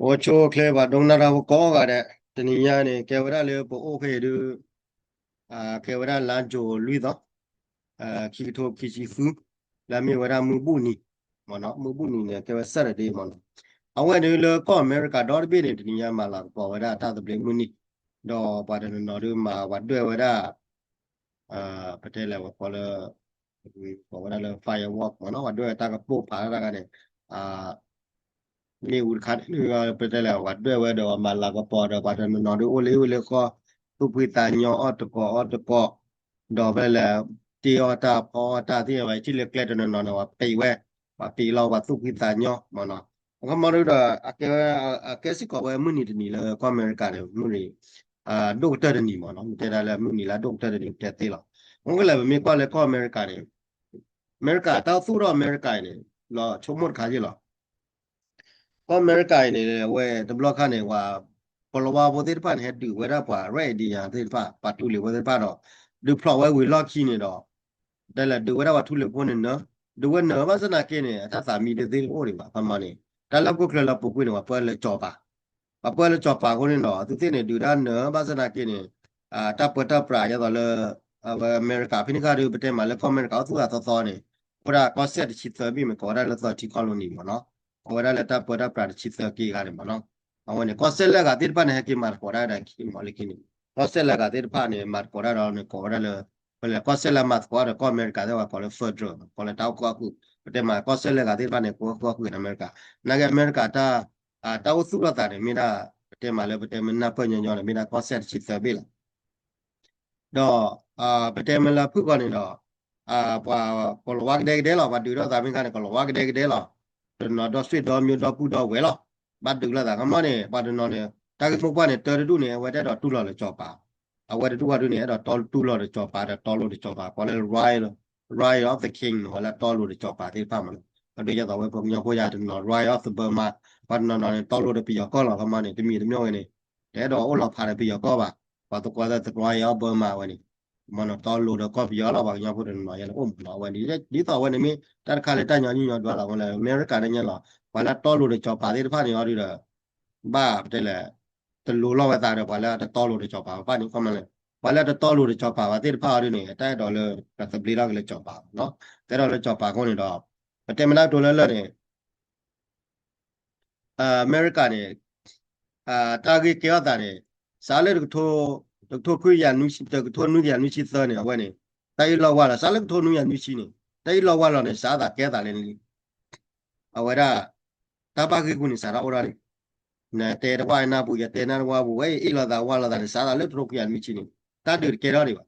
အိၣ်ဆူၣ်အိၣ်ချ့ ပှၤဒိကနၣ်တၢ်ဖိကိးဂၤဒဲး, တနံၤညါန့ၣ် ကဲဝဲဒၣ်လၢပအိၣ်ဖဲအံၤဒုး ကဲဝဲဒၣ်လါယူၤလွံၢ်သီ, ခံကထိခံဆံဃု, လၢအမ့ၢ်ဝဲဒၣ်မုၢ်ဘူၣ်နံၤ, မ့ၢ်နီၤ, မုၢ်ဘူၣ်နံၤန့ၣ် ကဲဝဲ Saturday မ့ၢ်နီၤ. အဝဲန့ၣ်လၢကီၢ်အမဲရကၤဒီတဘ့ၣ်န့ၣ် တနံၤညါမၤလၤကပီၤဝဲဒၣ်တၢ်သဘျ့မုၢ်နံၤ, ဒီးပှၤတနီၤနီၤဒုးမၤ ပှၤဒွဲၣ်ဝဲဒၣ် ပတဲလဲၣ် ပှၤကိးလၢ ကိးဝဲဒၣ်လၢ firework မ့ၢ်နီၤ, ပှၤဒွဲၣ်တၢ်ကပိာ်ဖးတၢ်တဂၤန့ၣ် မ့ၣ်အူတခါန့ၣ် ပတဲလဲၣ် ပှၤဒွဲၣ်ဝဲဒီးမၤလၤကပီၤဒီး ပှၤတနီၤနီၤဒုးအိၣ်လၢအ့ၣ်လၢဃီ, သူၣ်ဖှံသးညီ အီၣ်တကိးအီတကိး, ဒီးဖဲလဲၣ် တ့အီၣ်တၢ်ဖီအီၣ်တၢ်သ့ၣ်ညါဘၣ် ထံၣ်လၢကျဲတနီၤနီၤန့ၣ် ပှၤပံးဝဲ, ပှၤပံးလီၤ ပှၤသူၣ်ဖှံသးညီ မ့ၢ်နီၤ. အခီမီဒုးဒီး အကဲဝဲ အကဲစ့ၢ်ကီးဝဲမုၢ်နံၤတနံၤလၢကီၢ်အမဲရကၤန့ၣ် မုၢ်နံၤ ဒိၣ်ကတၢၢ်တနံၤမ့ၢ်နီၤ, မ့ၢ်တဲဒၣ်လၢမုၢ်နံၤလၢအဒိၣ်ကတၢၢ်တနံၤ တဲသ့လီၤ. မ့ၢ်ကလဲၣ် ပမ့ၢ်ကွၢ်လၢကီၢ်အမဲရကၤန့ၣ် အမဲရကၤ တၢ်အိၣ်သူၣ်ထီၣ်အမဲရကၤအံၤန့ၣ် လီၤဆိကမိၣ်တခါယ့ၢ်လီၤ. ကီၢ်အမဲရကၤအံၤန့ၣ် အဝဲတဘျီခါန့ၣ် ပှၤ ကီၤလၤဝါဖိသ့ၣ်တဖၣ်န့ၣ် ဟဲဒုးဝဲဒၣ်ပှၤ Red Indian သ့ၣ်တဖၣ် ပှၤထူလံၤဖိသ့ၣ်တဖၣ်ဒီး ဒုးဖျိးဝဲဝံၤလီၢ်ခံန့ၣ်ဒီး တဲလဲၣ်ဒုးဝဲဒၣ်ပှၤထူလံၤဖိန့ၣ်နၢၤ, ဒုးဝဲနၢၤဘၣ်ဆၣ်သနာ်က့န့ၣ် အတၢ်သးမံတသ့တအိၣ်ဒံးဘၣ် ခီမီန့ၣ် တၢ်လၢဟီၣ်ခိၣ်ချၢလၢအပူၤကွံာ်န့ၣ် ပှၤပၢလၢစီၤပၤ ပှၤပၢလၢစီၤပၤအဃိန့ၣ်ဒီး သုသ့ၣ်န့ၣ် ဒုးတၢ်နၢၤဘၣ်ဆၣ်သနာ်က့န့ၣ် တၢ်ပၢတၢ်ပြးဒ်သိးလၢ အဝဲအမဲရကၤဖဲန့ၣ်ခါဒုး ပတဲမးလၢကီၢ်အမဲရကၤအိၣ်သူၣ်အသီသီန့ၣ် အိၣ်ဒၣ်ကီၢ်စဲၣ်တဆံသၢဘ့ၣ်မ့ၢ် ကိးဝဲဒၣ်လၢသီထံကီၢ်လိၤနံၤမ့ၢ်နီၤ, ကိးဝဲဒၣ်လၢတၢ်ပၢတၢ်ပြးတဆံသၢက့ဂၤန့ၣ်မ့ၢ်နီၤ. အဝဲန့ၣ် ကီၢ်စဲၣ်လၢအဂၤသ့ၣ်တဖၣ်န့ၣ် ဟဲက့ၤမၤသကိးဒၣ်ဝဲဒၣ်ခံမ့ၢ်လၢခံန့ၣ် ကီၢ်စဲၣ်လၢအဂၤသ့ၣ်တဖၣ်န့ၣ် မၤသကိးဒၣ်ဒီးန့ၣ် ကိးဝဲဒၣ်လၢ ဖဲလဲၣ် ကီၢ်စဲၣ်လၢမၤသကိးဒီးကီၢ်အမဲရကၤသ့ၣ်တဖၣ်ကိးလၢ federal ကိးလၢတၢ်အိၣ်ဃုာ်အီၣ်ဃုာ်, ပတဲမးကီၢ်စဲၣ်လၢအဂၤသ့ၣ်တဖၣ်န့ၣ် ကိးဃုာ်အီၣ်ဃုာ်န့ၣ် အမဲရကၤ, နာ်က့အမဲရကၤတၢ် တၢ်အိၣ်သူၣ်ထီၣ်သးန့ၣ် မ့ၢ်ဒၣ် ပတဲမးလၢပတဲမ့ၢ်နၢ်ပၢၢ်ညီညီန့ၣ် မ့ၢ်ဒၣ်ကီၢ်စဲၣ်တဆံသၢဘ့ၣ်လီၤ. ဒီး ပတဲမ့ၢ်လၢဖုၣ်ဃီန့ၣ်ဒီး ပှၤကီၤလၤဝါကဒဲကဒဲလီၤ, ပှၤဒုးထီၣ်သးမ့ၢ်ခါန့ၣ် ကီၤလၤဝါကဒဲကဒဲလီၤ, တနီၤဒီးစွ့ၣ်ဒီးမၠိဒီပုၢ်ဒီဝဲၢ်လီၤ, ဘၣ်ဒုးလိာ်သး ခီမီန့ၣ် ပှၤတနီၤန့ၣ် တၢ်ဂ့ၢ်မိၢ်ပှၢ်န့ၣ် တၢတဒူၣ်န့ၣ် အဝဲတအဲၣ်ဒိးတူၢ်လိာ်လၢစီၤပၤ, အဝဲတဒူၣ်ဝဲဒၣ်န့ၣ် အဲၣ်ဒိးတူၢ်လိာ်လၢစီၤပၤ ဒီးတီလိၤဒီးစီၤပၤ ကိးလၢ royal, royal of the king န့ၣ် ဝဲလၢတီလိၤဒီးစီၤပၤသ့ၣ်တဖၣ်မးလီၤ. အဒိယသိးဝဲပှၤကညီဖိယါတနီၤ royal of the Burma, ပှၤတနီၤနီၤန့ၣ် တီလိၤဒီးပယီၤကီၢ်လီၤ ခီမီန့ၣ် တမံၤတမံၤဝဲန့ၣ် တအဲၣ်ဒိးအိၣ်လီၤဖးဒီးပယီၤကီၢ်ဘၣ်, ပှၤသကိးသး royal of Burma ဝဲန့ၣ် မ့ၢ်နီၤ တီလိၤဒီးကီၢ်ပယီၤလီၤ, ပှၤကညီဖိတနီၤနီၤယဲန့ၣ် အိၣ်မးလီၤ အဝဲန့ၣ် ဒ်သိးအဝဲန့ၣ်မ့ၢ် တၢ်တခါလၢတၢ်ညီနုၢ်ညီဒွးလီၤ အဝဲလၢအမဲရကၤန့ၣ်ညါလီၤ, ပှၤလၢတီလိၤဒီးစီၤပၤသ့ၣ်တဖၣ်န့ၣ်အီၤဒုးဒီး ဘၣ်ပတဲလဲၣ် တလိၤလီၤဝဲသးဒီး ပှၤလၢတတီလိၤဒီးစီၤပၤဘၣ်န့ၣ် ခီမီန့ၣ် ပှၤလၢတတီလိၤဒီးစီၤပၤဘၣ်သ့ၣ်တဖၣ်အီၤဒုးန့ၣ် တအဲၣ်ဒိးလၢ ပသဘျ့ထီၣ်က့ၤလၢစီၤပၤနီၤ, တအဲၣ်ဒိးလၢစီၤပၤအဃိန့ၣ်ဒီး ပတဲမ့ၢ်ဒၣ်ကတိၤလၢလၢာ်န့ၣ် အမဲရကၤန့ၣ် တၢ်ဂ့ၢ်ကဲထီၣ်သးန့ၣ် စးလၢ တကထိခွံကယၤနွံဆံ တကထိနွံကယၤနွံဆံသၢန့ၣ် အဝဲန့ၣ် တၢ်အ့ၣ်လိာ်ဝါလီၤ, စးလၢကထိနွံကယၤနွံဆံန့ၣ် တၢ်အ့ၣ်လိာ်ဝါလီၤန့ၣ် စးသးကဲသးလၢန့ၣ်လံ, အဝဲဒၣ် တၢ်ဘၣ်ဂ့ၢ်ဂူာ်န့ၣ် စးထီၣ်အိၣ်ထီၣ်လံ, နတဲတဝၢ်နၢ်ပူၤ ယတဲနၢ်တဝၢ်ပူၤ ဝဲအ့ၣ်လိာ်သးဝါလိာ်သးန့ၣ် စးသးလၢတကထိခွံကယၤနွံဆံန့ၣ် တၢ်ဒုးတကဲထီၣ်ဒံးဘၣ်,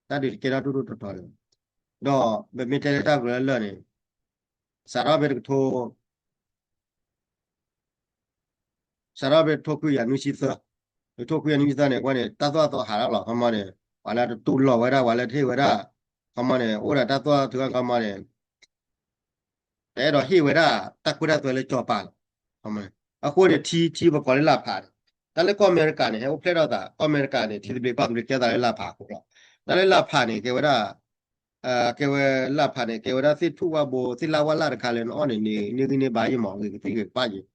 တၢ်ဒုးတကဲထီၣ်ဒိၣ်ဒိၣ်ထီထီလၢၤဘၣ်, ဒီးပမ့ၢ်တဲလၢတၢ်ကရၢလၢာ်န့ၣ် စးထီၣ်ဖဲတကထိ စးထီၣ်ဖဲတကထိခွံကယၤနွံဆံသၢ, တကထိခွံကယၤနွံဆံသၢန့ၣ် အဝဲန့ၣ် တၢ်သိၣ်တၢ်သီဟးထီၣ်လီၤ ခီမီန့ၣ် ပှၤလၢတတူၢ်လိာ်ဝဲဒၣ် ပှၤလၢတဟ့ၣ်ဝဲဒၣ် ခီမီန့ၣ် အိၣ်ဒီးတၢ်သိၣ်တၢ်သီခီမီန့ၣ် တအဲၣ်ဒိးဟ့ၣ်ဝဲဒၣ်တၢ်ခိတၢ်သွဲလၢစီၤပၤလီၤ, အဃိန့ၣ် ထံ ထံပကိးလၢလၢ်ဖးန့ၣ် တၢ်လၢကီၢ်အမဲရကၤန့ၣ် ဟဲအိၣ်ဖျဲၣ်ထီၣ်သး ကီၢ်အမဲရကၤန့ၣ် ထံသဘျ့ကီၢ်သဘျ့ကဲသးလၢလၢ်ဖးအဃိလီၤ, တၢ်လၢလၢ်ဖးန့ၣ် ကဲဝဲဒၣ် ကဲဝဲလၢ်ဖးန့ၣ် ကဲဝဲဒၣ်သ့ၣ်ထူၣ်ဝၣ်ဘိ သ့ၣ်လၢ်ဝၣ်လၢ်တခါလၢနအီၣ်န့ၣ် န့ၢ်ဂံၢ်န့ၢ်ဘါယံာ်မး ဂ့ၤကသံၣ်ဂ့ၤကပၣ်ယံာ်,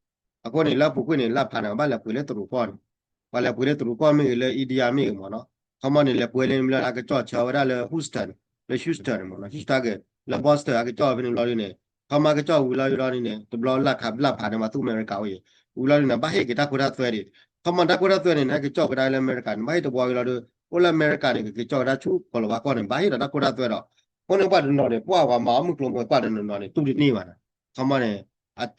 အဃိန့ၣ် လၢအပူၤကွံာ်န့ၣ် လၢ်ဖးန့ၣ် ဘၣ်လဲၤပှ့ၤလၢတရူးကီၢ်န့ၣ်, ပှၤလဲၤပှ့ၤလၢတရူးကီၢ်မ့ၢ်ဂ့ၤ လၢ India မ့ၢ်ဂ့ၤမ့ၢ်နီၤ, ခီမီန့ၣ် လဲၤပှ့ၤလၢန့ၣ်ဘျီ အကစီၣ်ဆၢဝဲဒၣ်လၢ Houston န့ၣ်, လၢ Houston န့ၣ်မ့ၢ်နီၤ, Houston က့ၤ လၢ Boston အကစီၣ်ဖဲန့ၣ်ဘျီဒ်န့ၣ်, ခီမီကစီၣ်ဝံၤလီၤဒ်န့ၣ် တဘျီလၢ်ခးလၢ်ဖးန့ၣ် ပှၤသူၣ်အမဲရကၤအိၣ်ယံၤ, ဝံၤလီၤဒ်န့ၣ် ဘၣ်ဟ့ၣ်က့ၤတၢ်ခိတၢ်သွဲဒံး, ခီမီတၢ်ခိတၢ်သွဲန့ၣ် နကစီၣ်ကဒါလၢအမဲရကၤန့ၣ် ဘၣ်ဟ့ၣ်တဝီဝံၤလီၤဒီး အိၣ်လၢအမဲရကၤန့ၣ် ကကစီၣ်ကဒါဆူကီၤလၤဝါကီၢ်န့ၣ် ဘၣ်ဟ့ၣ်ဒီးတၢ်ခိတၢ်သွဲဒီး, အဃိန့ၣ်ပှၤတနီၤန့ၣ် ပှၤဝဲမၤအီၣ်မုၢ်ကျိၤမ့ၢ်ပှၤတနီၤနီၤန့ၣ် တူၢ်တန့ၢ်ဘၣ်န့ၣ်, ခီမီန့ၣ်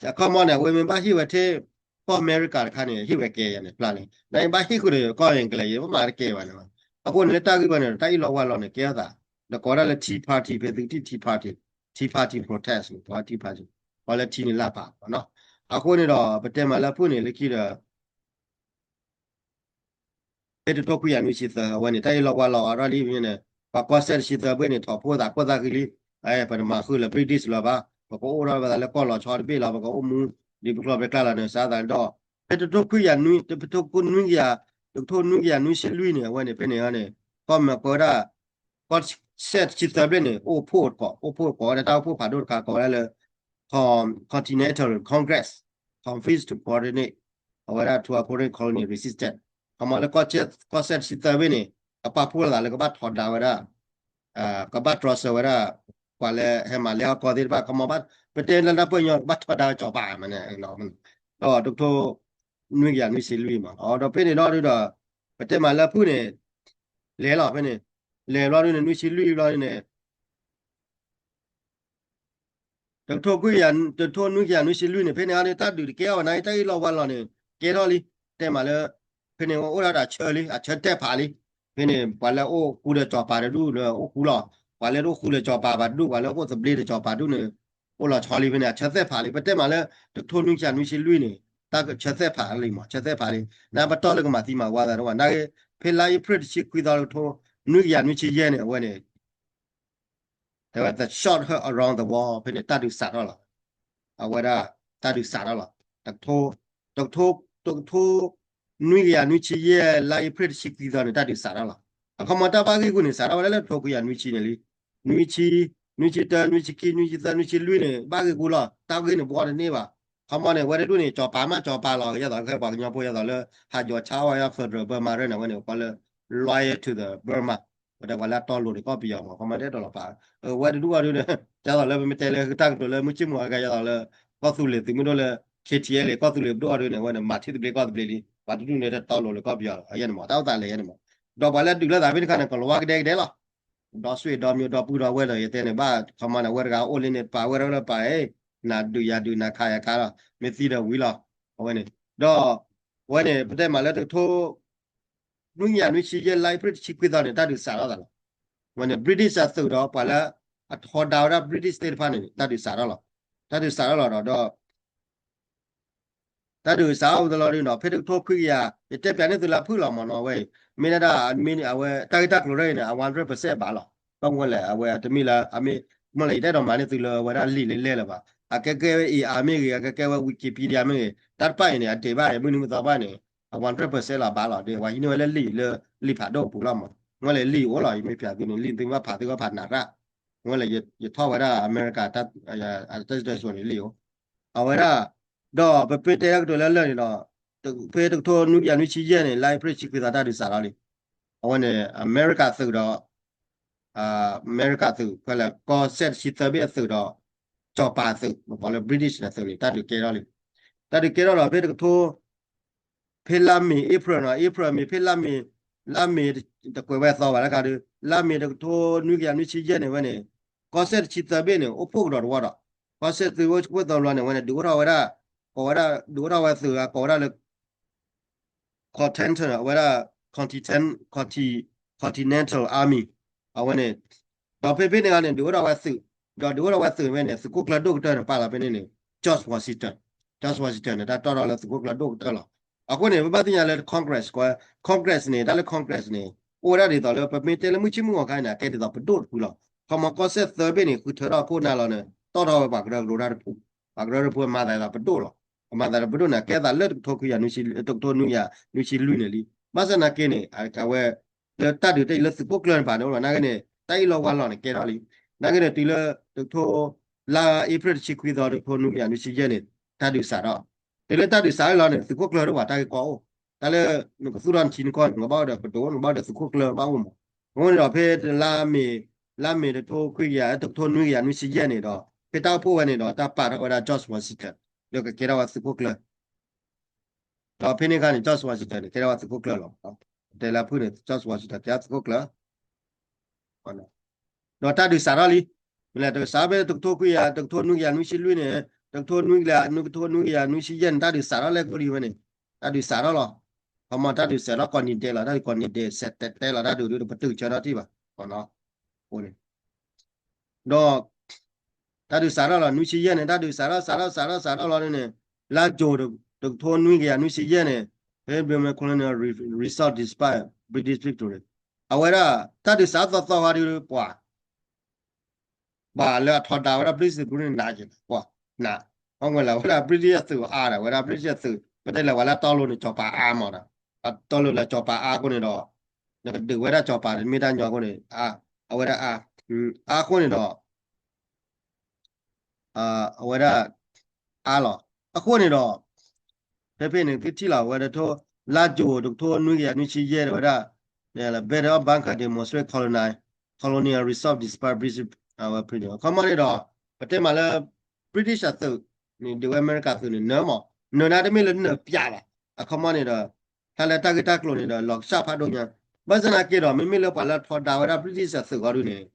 အခီမီန့ၣ် အဝဲမ့ၢ်ဘၣ်ဟ့ၣ်ဝဲထဲ ကီၢ်အမဲရကၤတခါန့ၣ် ဟ့ၣ်ဝဲကဲယၤန့ၣ် ဖျါလံ, နဘၣ်ဟ့ၣ်ဃုာ်ဒီးကီၢ်အင်္ဂလၢၣ်ယဲ ပမၤတကဲဘၣ်န့ၣ်, အဃိန့ၣ်လၢတၢ်ဂ့ၢ်ဝဲန့ၣ် တၢ်အ့ၣ်လိာ်ဝါလိာ်န့ၣ် ကဲထီၣ်သး, ဒီးကိးဝဲဒၣ်လၢ Tea Party ဖဲသုကထံၣ် Tea Party, Tea Party protest န့ၣ် ကိးဝဲ Tea Party, ကိးလၢထံန့ၣ်လၢ်ဖးနီၤ, အဃိန့ၣ်ဒီး ပတဲမးလၢအဖုၣ်န့ၣ် လၢခံဒီး ဖဲတကထိခွံကယၤနွံဆံသၢ အဝဲန့ၣ် တၢ်အ့ၣ်လိာ်ဝါလိာ်အီၤထီၣ်လံန့ၣ် ပှၤကီၢ်စဲၣ်တဆံသၢဘ့ၣ်န့ၣ် ထီၣ်ဖိသးခိၣ်သးဃံလံ, ပတမၤဃုာ်လၢ British လၢၤဘၣ်, ပကအိၣ်ထီၣ်ဝဲသးလၢကီၢ်လီၤဆီတဘ့ၣ်လီၤ, ပကအိၣ်မူ ဒ်ပကျီၢ်ပကျါလီၤန့ၣ် စးသးဒီး ဖဲတကထိခွံကယၤနွံ, တကထိခွံကယၤ, တကထိနွံကယၤနွံဆံလွံၢ်န့ၣ် အဝဲန့ၣ် ဖဲန့ၣ်န့ၣ် ကီၢ်မဲာ်ပၢဝဲဒၣ် ကီၢ်စဲၣ်တဆံသၢဘ့ၣ်န့ၣ် အိၣ်ဖှိၣ်တကိး, အိၣ်ဖှိၣ်ကိးဝဲဒၣ်တၢ်အိၣ်ဖှိၣ်ဖးဒိၣ်တခါ ကိးဝဲဒၣ်လၢ Con-, Continental Congress, convince to coordinate အဝဲဒၣ် to a foreign colony resistance ခီမီလၢ ကီၢ်စဲၣ်တဆံသၢဘ့ၣ်န့ၣ် ကပာ်ဖှိၣ်လိာ်သးလၢကဘၣ်ထီဒါဝဲဒၣ် ကဘၣ်တြီဆၢဝဲဒၣ် ပှၤလၢဟဲမၤလဲၤဟီၣ်ကီၢ်သ့ၣ်တဖၣ် ခီမီဘၣ် ပတဲလၢတၢ်ပညိၣ် ကဘၣ်ထီဒါကၠီၤပၤမးန့ၣ် ဒီးတကထိ နွံကယၤနွံဆံလွံၢ်မး ဒီးဖဲန့ၣ်ဒီးဒုဒီး ပတဲမးလၢဖုၣ်န့ၣ် လဲၤလီၤဖဲန့ၣ် လဲၤဘျီဒုန့ၣ် နွံဆံလွံၢ်ဘျီဒုန့ၣ် တကထိခွံကယၤ တကထိနွံကယၤနွံဆံလွံၢ်န့ၣ် ဖဲန့ၣ်အန့ၣ် တၢ်ဒုးတကဲထီၣ်ဘၣ်န့ၣ် တၢ်အ့ၣ်လိာ်ဝါလိာ်န့ၣ် ကဲထီၣ်လံ တဲမးလၢ ဖဲန့ၣ်အိၣ်ဒၣ်ဒီးအဆၢလံ အဆၢတဲာ်ဖးလံ ဖဲန့ၣ် ပှၤလၢအိၣ်ဃူဒီးကၠီၤပၤတဒူၣ်ဒီးအိၣ်ဃူလီၤ ပှၤလၢတအိၣ်ဃူဒီးကၠီၤပၤဘၣ်တဒူၣ် ပှၤလၢအိၣ်သဘျ့ဒီးကၠီၤပၤဒူၣ်န့ၣ် အိၣ်လီၤဆီလံ ဖဲန့ၣ် အဆၢတဲာ်ဖးလံ ပတဲမးလၢ တကထိနွံကယၤနွံဆံလွံၢ်န့ၣ် တၢ်ဆၢတဲာ်ဖးလံမး ဆၢတဲာ်ဖးလံ နပတီၢ်လၢကမၤသံမၤဝါသးတဝဲ နာ်က့ ဖဲလါအ့ဖြ့ၣ်တဆံခွံသီ တကထိ နွံကယၤနွံဆံယဲၢ်န့ၣ် အဝဲန့ၣ် တဲဝဲ the shot heard around the world ဖဲန့ၣ် တၢ်ဒုးစးထီၣ်လီၤ အဝဲဒၣ် တၢ်ဒုးစးထီၣ်လီၤ တကထိ တကထိ တကထိ နွံကယၤနွံဆံယဲၢ် လါအ့ဖြ့ၣ်တဆံခွံသီန့ၣ် တၢ်ဒုးစးထီၣ်လီၤ အခီမီတၢ်ဘၣ်ဂ့ၢ်ကွံာ်န့ၣ် စးထီၣ်ဝဲဒၣ်လၢတကထိခွံကယၤနွံဆံန့ၣ်လံ နွံဆံ နွံဆံတၢ နွံဆံခံ နွံဆံသၢ နွံဆံလွံၢ်န့ၣ် ဘၣ်ဂ့ၢ်ကွံာ်လီၤ တၢ်ဂ့ၢ်န့ၣ်ဘှီတန့ၢ်ဘၣ် ခီမီန့ၣ် ဝဲတဒူၣ်န့ၣ် ကၠီၤပၤမးကၠီၤပၤလီၤ ကယဲၢ်သိးခဲပှၤကညီဖိယဲၢ်သိးလၢ ဟးယီၤဆါဝဲ federal Burma ရၢၣ်န့ၣ် အဝဲန့ၣ် ပှၤလၢ loyal to the Burma ဝဲဒၣ်ပှၤလၢအတီလိၤန့ၣ် ကီၢ်ပယီၤမး ခီမီတဲဒီးလီၤပာ် ဝဲတဒူၣ်အီၤဒုန့ၣ် ကဲသိးလၢပမ့ၢ်တဲလၢတၢ်ကတိၤလၢမုၢ်ဆ့ၣ်မုၢ်ဂီၤကဲသိးလၢ ကီၢ်သူလ့ၤသုးမုၢ်ဒိၣ်လၢ K T L ကီၢ်သူလ့ၤပဒိၣ်အီၤဒုန့ၣ် အဝဲန့ၣ် မၤထံသဘျ့ကီၢ်သဘျ့လံ ပှၤတဒူၣ်န့ၣ်တတီလိၤလၢကီၢ်ပယီၤလီၤ အယဲၢ်န့ၣ်မး တၢ်အိၣ်သးလဲၤယဲၢ်န့ၣ်မး ဒီးပှၤလၢဒုးလိာ်သးဖဲန့ၣ်ခါန့ၣ် ကလီၤဝါကဒဲကဒဲလီၤ ဒီးဆွေဒီးမျိုးဒီးပုၢ်ဒီးဝဲၢ်ဒီး ယတဲန့ၣ် ဘၣ်ခီမီန့ၣ် အဝဲတဂၤအိၣ်လံန့ၣ် ပာ်ဝဲဒၣ်လၢပာ် နၤဒုးယၤဒုး နၤခးယၤခးလီၤ မ့ၢ်သံဒီးဝံၤလီၤ အဝဲန့ၣ် ဒီး အဝဲန့ၣ် ပတဲမးလၢတကထိ နွံကယၤနွံဆံယဲၢ် လါအ့ဖြ့ၣ်တဆံခွံသီန့ၣ် တၢ်ဒုးစးထီၣ်သးလီၤ အဝဲန့ၣ် British အသုးဒီးပှၤလၢ အထီဒါဝဲဒၣ် British သ့ၣ်တဖၣ်န့ၣ် တၢ်ဒုးစးထီၣ်လီၤ တၢ်ဒုးစးထီၣ်လီၤဒီး ဒီး တၢ်ဒုးစးထီၣ်ဝဲတလီၤဒုနီၤ ဖဲတကထိခွံကယၤ ယတဲပျးန့ၢ်သုလၢအဖုၣ်လီၤမးနီၤ အဝဲအံၤ မ့ၢ်ဒၣ်ဒၣ် အမ့ၢ်အဝဲ တၢ်ဂ့ၢ်တၢ်ကျိၤရၢၢ်အံၤန့ၣ် အ one hundred percent ဘၣ်လီၤ ဘၣ်မနုၤလဲၣ် အဝဲတမ့ၢ်လၢ အမ့ၢ် မ့ၢ်လၢယတအဲၣ်ဒိးမၤန့ၢ်သုလၢအဝဲဒၣ်လံာ်လဲၢ်လဲၢ်လၢၤဘၣ် အကဲကဲဝဲ A R မ့ၢ်ဂ့ၤ အကဲကဲဝဲ Wikipedia မ့ၢ်ဂ့ၤ တၢ်တဖၣ်အံၤန့ၣ် အဒ့းဘၣ်အံၤ မုၢ်နံၤမုၢ်သီဘၣ်န့ၣ် အ one hundred percent လီၤဘၣ်လီၤ ဒ်ဝဲဟံးန့ၢ်ဝဲလၢလံာ်လၢလံာ်ဖးဒိၣ်အပူၤလီၤမး မ့ၢ်လၢလံာ်အိၣ်လီၤ ယမ့ၢ်ပျးသုန့ၣ် လံာ်သုဘၣ်ဖးသုဘၣ်ဖးနးရၣ် မ့ၢ်လၢယထီၣ်ဝဲဒၣ်အမဲရကၤ တၢ်စံၣ်စိၤန့ၣ်လံာ်အိၣ် အဝဲဒၣ် ဒီးပပ့တဲတၢ်ကတိၤလၢလၢာ်န့ၣ်ဒီး ဖဲတကထိနွံကယၤနွံဆံယဲၢ်န့ၣ် လါအ့ဖြ့ၣ်တဆံခွံသီတၢ်ဒုးစးထီၣ်လံ အဝဲန့ၣ် အမဲရကၤသုးဒီး အမဲရကၤသုး ဖဲလဲၣ် ကီၢ်စဲၣ်တဆံသၢဘ့ၣ်အသုးဒီး ကၠီၤပၤအသုး ပကိးလၢ British န့ၣ်အသုးန့ၣ် တၢ်ဒုးကဲထီၣ်လံ တၢ်ဒုးကဲထီၣ်ဒီးဖဲတကထိ ဖဲလါမ့ၤ April နီၤ April မ့ၤ ဖဲလါမ့ၤ လါမ့ၤတကွဲးဝဲအသီဘၣ်တခါဒီး လါမ့ၤတကထိနွံကယၤနွံဆံယဲၢ်န့ၣ်ဝဲန့ၣ် ကီၢ်စဲၣ်တဆံသၢဘ့ၣ်န့ၣ် အိၣ်ဖှိၣ်ကဒီးတဝီဒီး ကီၢ်စဲၣ်သုးအိၣ်ဖှိၣ်သီဘျီန့ၣ် ဝဲန့ၣ် ဒုးအိၣ်ထီၣ်ဝဲဒၣ် ကိးဝဲဒၣ် ဒုးအိၣ်ထီၣ်ဝဲသုးဂၤ ကိးဝဲဒၣ်လၢ Continental အဝဲဒၣ် Continental Army အဝဲန့ၣ် ဒီးဖဲဖဲန့ၣ်ဂၤန့ၣ် ဒုးအိၣ်ထီၣ်ဝဲသုး ဒီးဒုးအိၣ်ထီၣ်ဝဲသုးဝဲန့ၣ် သုးခိၣ်ကျၢၢ်ဒိၣ်ကတၢၢ်န့ၣ် ပာ်လီၤဖဲန့ၣ်န့ၣ် George Washington George Washington န့ၣ် တၢ်တီၢ်ထီၣ်လၢသုးခိၣ်ကျၢၢ်ဒိၣ်ကတၢၢ်လီၤ. အဃိန့ၣ် ပဘၣ်သ့ၣ်ညါလၢ Congress ကွၢ် Congress န့ၣ် တၢ်လၢ Congress န့ၣ် အိၣ်ဝဲဒၣ်ဒ်သိးလၢ ပမ့ၢ်တဲလၢမုၢ်ဆ့ၣ်မုၢ်ဂီၤခါန့ၣ် အကဲဒ်သိးပဒိၣ်တဖုလီၤ. ခီမီကီၢ်စဲၣ်သၢဘ့ၣ်န့ၣ် ဃုထၢထီၣ်ခိၣ်နၢ်လီၤန့ၣ် တီၢ်ထီၣ်ဝဲပှၤကရၢကရိတၢ်တဖု ပှၤကရၢတဖုအမၤသးဒ်သိးပဒိၣ်လီၤ. အမၤသးဒ်ပဒိၣ်န့ၣ် ကဲသးလၢတကထိခွံကယၤ တကထိနွံကယၤနွံဆံလွံၢ်န့ၣ်လံ. ဘၣ်ဆၣ်သနာ်က့န့ၣ် အဝဲ လၢတၢ်ဒုးတၢ်အံၤလၢသုးခိၣ်ကျၢၢ်န့ၣ်ပာ်န့ၣ်အိၣ်လီၤ. နာ်က့န့ၣ် တၢ်အ့ၣ်လိာ်ဝါလိာ်န့ၣ်ကဲထီၣ်လံ. နာ်က့န့ၣ် တုၤလၢတကထိ လါအ့ဖြ့ၣ်တဆံခွံသီ တကထိနွံကယၤနွံဆံယဲၢ်န့ၣ် တၢ်ဒုးစးထီၣ် တုၤလၢတၢ်ဒုးစးထီၣ်လီၤန့ၣ် သုးခိၣ်ကျၢၢ်ဒိၣ်ပှၤတၢ်ဂ့ၢ်ကီအိၣ် တၢ်လၢ နကသူၣ်ထီၣ်နထံနကီၢ်န့ၣ် နကဘၣ်အိၣ်ဒီးပဒိၣ် နကဘၣ်အိၣ်ဒီးသုးခိၣ်ကျၢၢ်ဘၣ်အိၣ်မး. အဃိန့ၣ်ဒီး ဖဲလါမ့ၤ လါမ့ၤတကထိခွံကယၤ တကထိနွံကယၤနွံဆံယဲၢ်န့ၣ်ဒီး ဖဲတၢ်အိၣ်ဖှိၣ်ဝဲန့ၣ်ဒီး တၢ်ပာ်ထီၣ်ဝဲဒၣ် George Washington လၢကကဲထီၣ်ဝဲသုးခိၣ်ကျၢၢ် ဒီးဖဲန့ၣ်အခါန့ၣ် George Washington န့ၣ် ကဲထီၣ်ဝဲသုးခိၣ်ကျၢၢ်လီၤ. တဲလၢဖုၣ်န့ၣ် George Washington ကဲထီၣ်သုးခိၣ်ကျၢၢ် ဒီးတၢ်ဒုးစးထီၣ်လံ. မ့ၢ်လဲၣ် တကစးဖဲတကထိခွံကယၤ တကထိနွံကယၤနွံဆံလွံၢ်န့ၣ် တကထိနွံကယၤ နွံကထိနွံကယၤနွံဆံယဲၢ်န့ၣ် တၢ်ဒုးစးထီၣ်လၢကီၢ်ဒံးဝဲန့ၣ် တၢ်ဒုးစးထီၣ်လီၤ. ခီမီတၢ်ဒုးစးထီၣ်ကိးနံၤဒဲးလီၤ. တၢ်ဒုးကိးနံၤဒဲး စဲးတဲတဲလီၤ တၢ်ဒုးဒုးတပတုာ်ဆၢထီၣ်ထံၣ်ဘၣ် အဃိန့ၣ် ဒီး တၢ်ဒုးစးထီၣ်လီၤ နွံဆံယဲၢ်န့ၣ် တၢ်ဒုးစးထီၣ် စးထီၣ် စးထီၣ် စးထီၣ်လီၤန့ၣ် လါကၠိၤ တကထိနွံကယၤနွံဆံယဲၢ်န့ၣ် ဖဲ Burma colonial result despite British victory အဝဲဒၣ် တၢ်ဒုးစးထီၣ်သီသီခါဒုးပှၤ ဘၣ်လၢအထီဒါဝဲဒၣ် British သုးန့ၣ် နးက့ၤ ပှၤ နး အဝဲလၢဝဲဒၣ် British အသုးအါဒီး ဝဲဒၣ် British အသုး ပတဲလၢပှၤလၢတီလိၤန့ၣ် ကၠီၤပၤအါမးဒီး အတီလိၤလၢကၠီၤပၤအါအဃိန့ၣ်ဒီး နကဒုးဝဲဒၣ်ကၠီၤပၤတမ့ၢ်တၢ်ညီအဃိန့ၣ် အဝဲဒၣ်အါ အါအဃိန့ၣ်ဒီး အဝဲဒၣ် အါလီၤ. အဃိန့ၣ်ဒီး ဖဲဖဲန့ၣ် သုထံၣ်လီၤဝဲဒၣ်ထိၣ် လါယူၤတကထိနွံကယၤနွံဆံယဲၢ်ဝဲဒၣ် Bank of America demonstrate colonial, colonial resource despite British ဝဲ အခီမီန့ၣ်ဒီး ပတဲမးလၢ British အသုးန့ၣ် ဒုးဝဲအမဲရကၤသုးန့ၣ် နၢမး နၢနၤတမ့ၢ်လၢနၢပၠးဘၣ် အခီမီန့ၣ်ဒီး တၢ်လၢတၢ်ဂ့ၢ်တၢ်ကျိၤန့ၣ်ဒီး လီၤကစၢ်ဖးဒိၣ်ညါ ဘၣ်ဆၣ်သနာ်က့ဒီး မ့မ့ၢ်လၢပှၤလၢထီဒါဝဲဒၣ် British အသုးအဂီၢ်ဒုန့ၣ်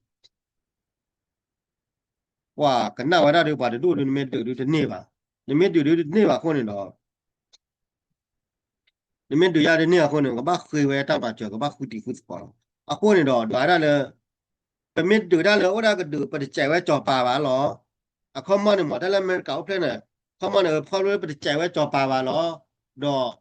ပှၤကနၣ်ဝဲဒၣ်ဒီး ပှၤတဒူၣ်ဒု နမ့ၢ်ဒုးဒုတန့ၢ်ဘၣ်, နမ့ၢ်ဒုးဒုတန့ၢ်ဘၣ်အဃိန့ၣ်ဒီး နမ့ၢ်ဒုးယၤတန့ၢ်အဃိန့ၣ် ကဘၣ်ဃ့ဝဲတၢ်မၤစၢၤ ကဘၣ်ဃုတံၤဃုသကိးလီၤ. အဃိန့ၣ်ဒီး ဒွးဒၣ်လၢ ပမ့ၢ်ဒုးဒၣ်လၢအိၣ်ဒၣ်ကဒုး ပတစဲးဝဲစီၤပၤဘၣ်လီၤ. အခီမီန့ၣ်မ့ၢ်တၢ်လၢအမဲရကၤအိၣ်ဖျဲၣ်န့ၣ် အခီမီန့ၣ် ဖီလၢပတစဲးဝဲစီၤပၤဘၣ်လီၤ. ဒီး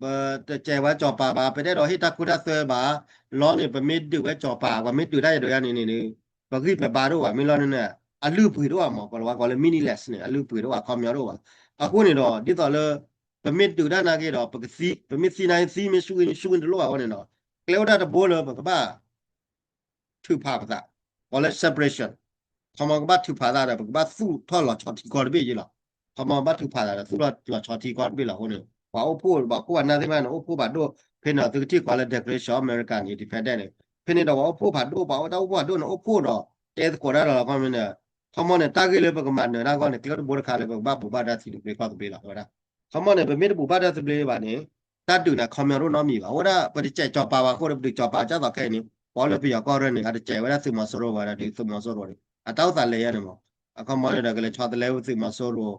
ပတစဲးဝဲစီၤပၤဘၣ် ပတအဲၣ်ဒိးဟ့ၣ်တၢ်ခိတၢ်သွဲဘၣ် လီၤန့ၣ် ပမ့ၢ်ဒုးဝဲစီၤပၤ ပှၤမ့ၢ်ဒုးတၢ်ယဒိးယၤန့ၣ်န့ၣ် ပဂံၢ်ပဘါတအိၣ်ဘၣ် မ့ၢ်လီၤန့ၣ် အလုၢ်အပှ့ၤတအိၣ်ဘၣ်မး ကလီၤဝါကီးလၢ meaningless န့ၣ် အလုၢ်အပှ့ၤတအိၣ်ဘၣ် အခီပညီတအိၣ်ဘၣ်. အဃိန့ၣ်ဒီး ဒ်သိးလၢ ပမ့ၢ်ဒုးတၢ်နာ်က့ဒီး ပကသံ ပမ့ၢ်သံနာ်က့သံ မ့ၢ်ဆူၣ်ဂ့ၤန့ၣ် ဆူၣ်ဂ့ၤန့ၣ်တလိၣ်ဘၣ်အဃိန့ၣ်ဒီး ကျဲအိၣ်ဒၣ်တဘိလၢပကဘၣ် ထုးဖးပသး ကီးလၢ separation ခီမီကဘၣ်ထုးဖးသးဒီး ပကဘၣ်သူၣ်ထီၣ်လီၤဆီထံကီၢ်တဘ့ၣ်ယ့လီၤ. ခီမီဘၣ်ထုးဖးသးဒီး သူၣ်ထီၣ်လီၤဆီထံကီၢ်တဘ့ၣ်လီၤအဃိန့ၣ် ပှၤအိၣ်ဖှိၣ် ပှၤခိၣ်ပှၤနၢ်သ့ၣ်တဖၣ်န့ၣ် အိၣ်ဖှိၣ်ဘၣ်ဒိၣ် ဖဲန့ၣ်သုကထံၣ်ကွၢ်လၢ Declaration of American Independence န့ၣ် ဖဲန့ၣ်ဒီးပှၤအိၣ်ဖှိၣ်ဖးဒိၣ် ပှၤအိၣ်တၢ်အိၣ်ဖှိၣ်ဖးဒိၣ်န့ၣ် အိၣ်ဖှိၣ်ဒီး တဲသကိးတၢ်ဒီးလီၤ ခီမီန့ၣ် ခီမီန့ၣ် တၢ်ဂ့ၢ်လၢပကမၤနၢၤတၢ်ဂီၢ်န့ၣ် ကျဲအိၣ်တဘိတခါလၢပကဘၣ်ဘိးဘၣ်တၢ်ထံသဘျ့ကီၢ်သဘျ့လီၤ ဝဲဒၣ် ခီမီန့ၣ် ပမ့ၢ်တဘိးဘၣ်တၢ်သဘျ့ဘၣ်န့ၣ် တၢ်ဒုးန့ၣ် ခီမီတအိၣ်နီတမံၤဘၣ် အဝဲဒၣ် ပတစဲးစီၤပၤဘၣ်အဃိဒီး ပဒုးစီၤပၤကၢ်သိးခဲအံၤန့ၣ် ပှၤလၢပယီၤကီၢ်ရၢန့ၣ် အတစဲးဝဲဒၣ်သုးမီၤစိရိၤဘၣ်ဒီး ဒုးသုးမီၤစိရိၤန့ၣ် အတၢ်အိၣ်သးလဲၤယါန့ၣ်မး အခီမီန့ၣ်ဒီး ကလဲၤဆီတလဲဝဲသုးမီၤစိရိၤ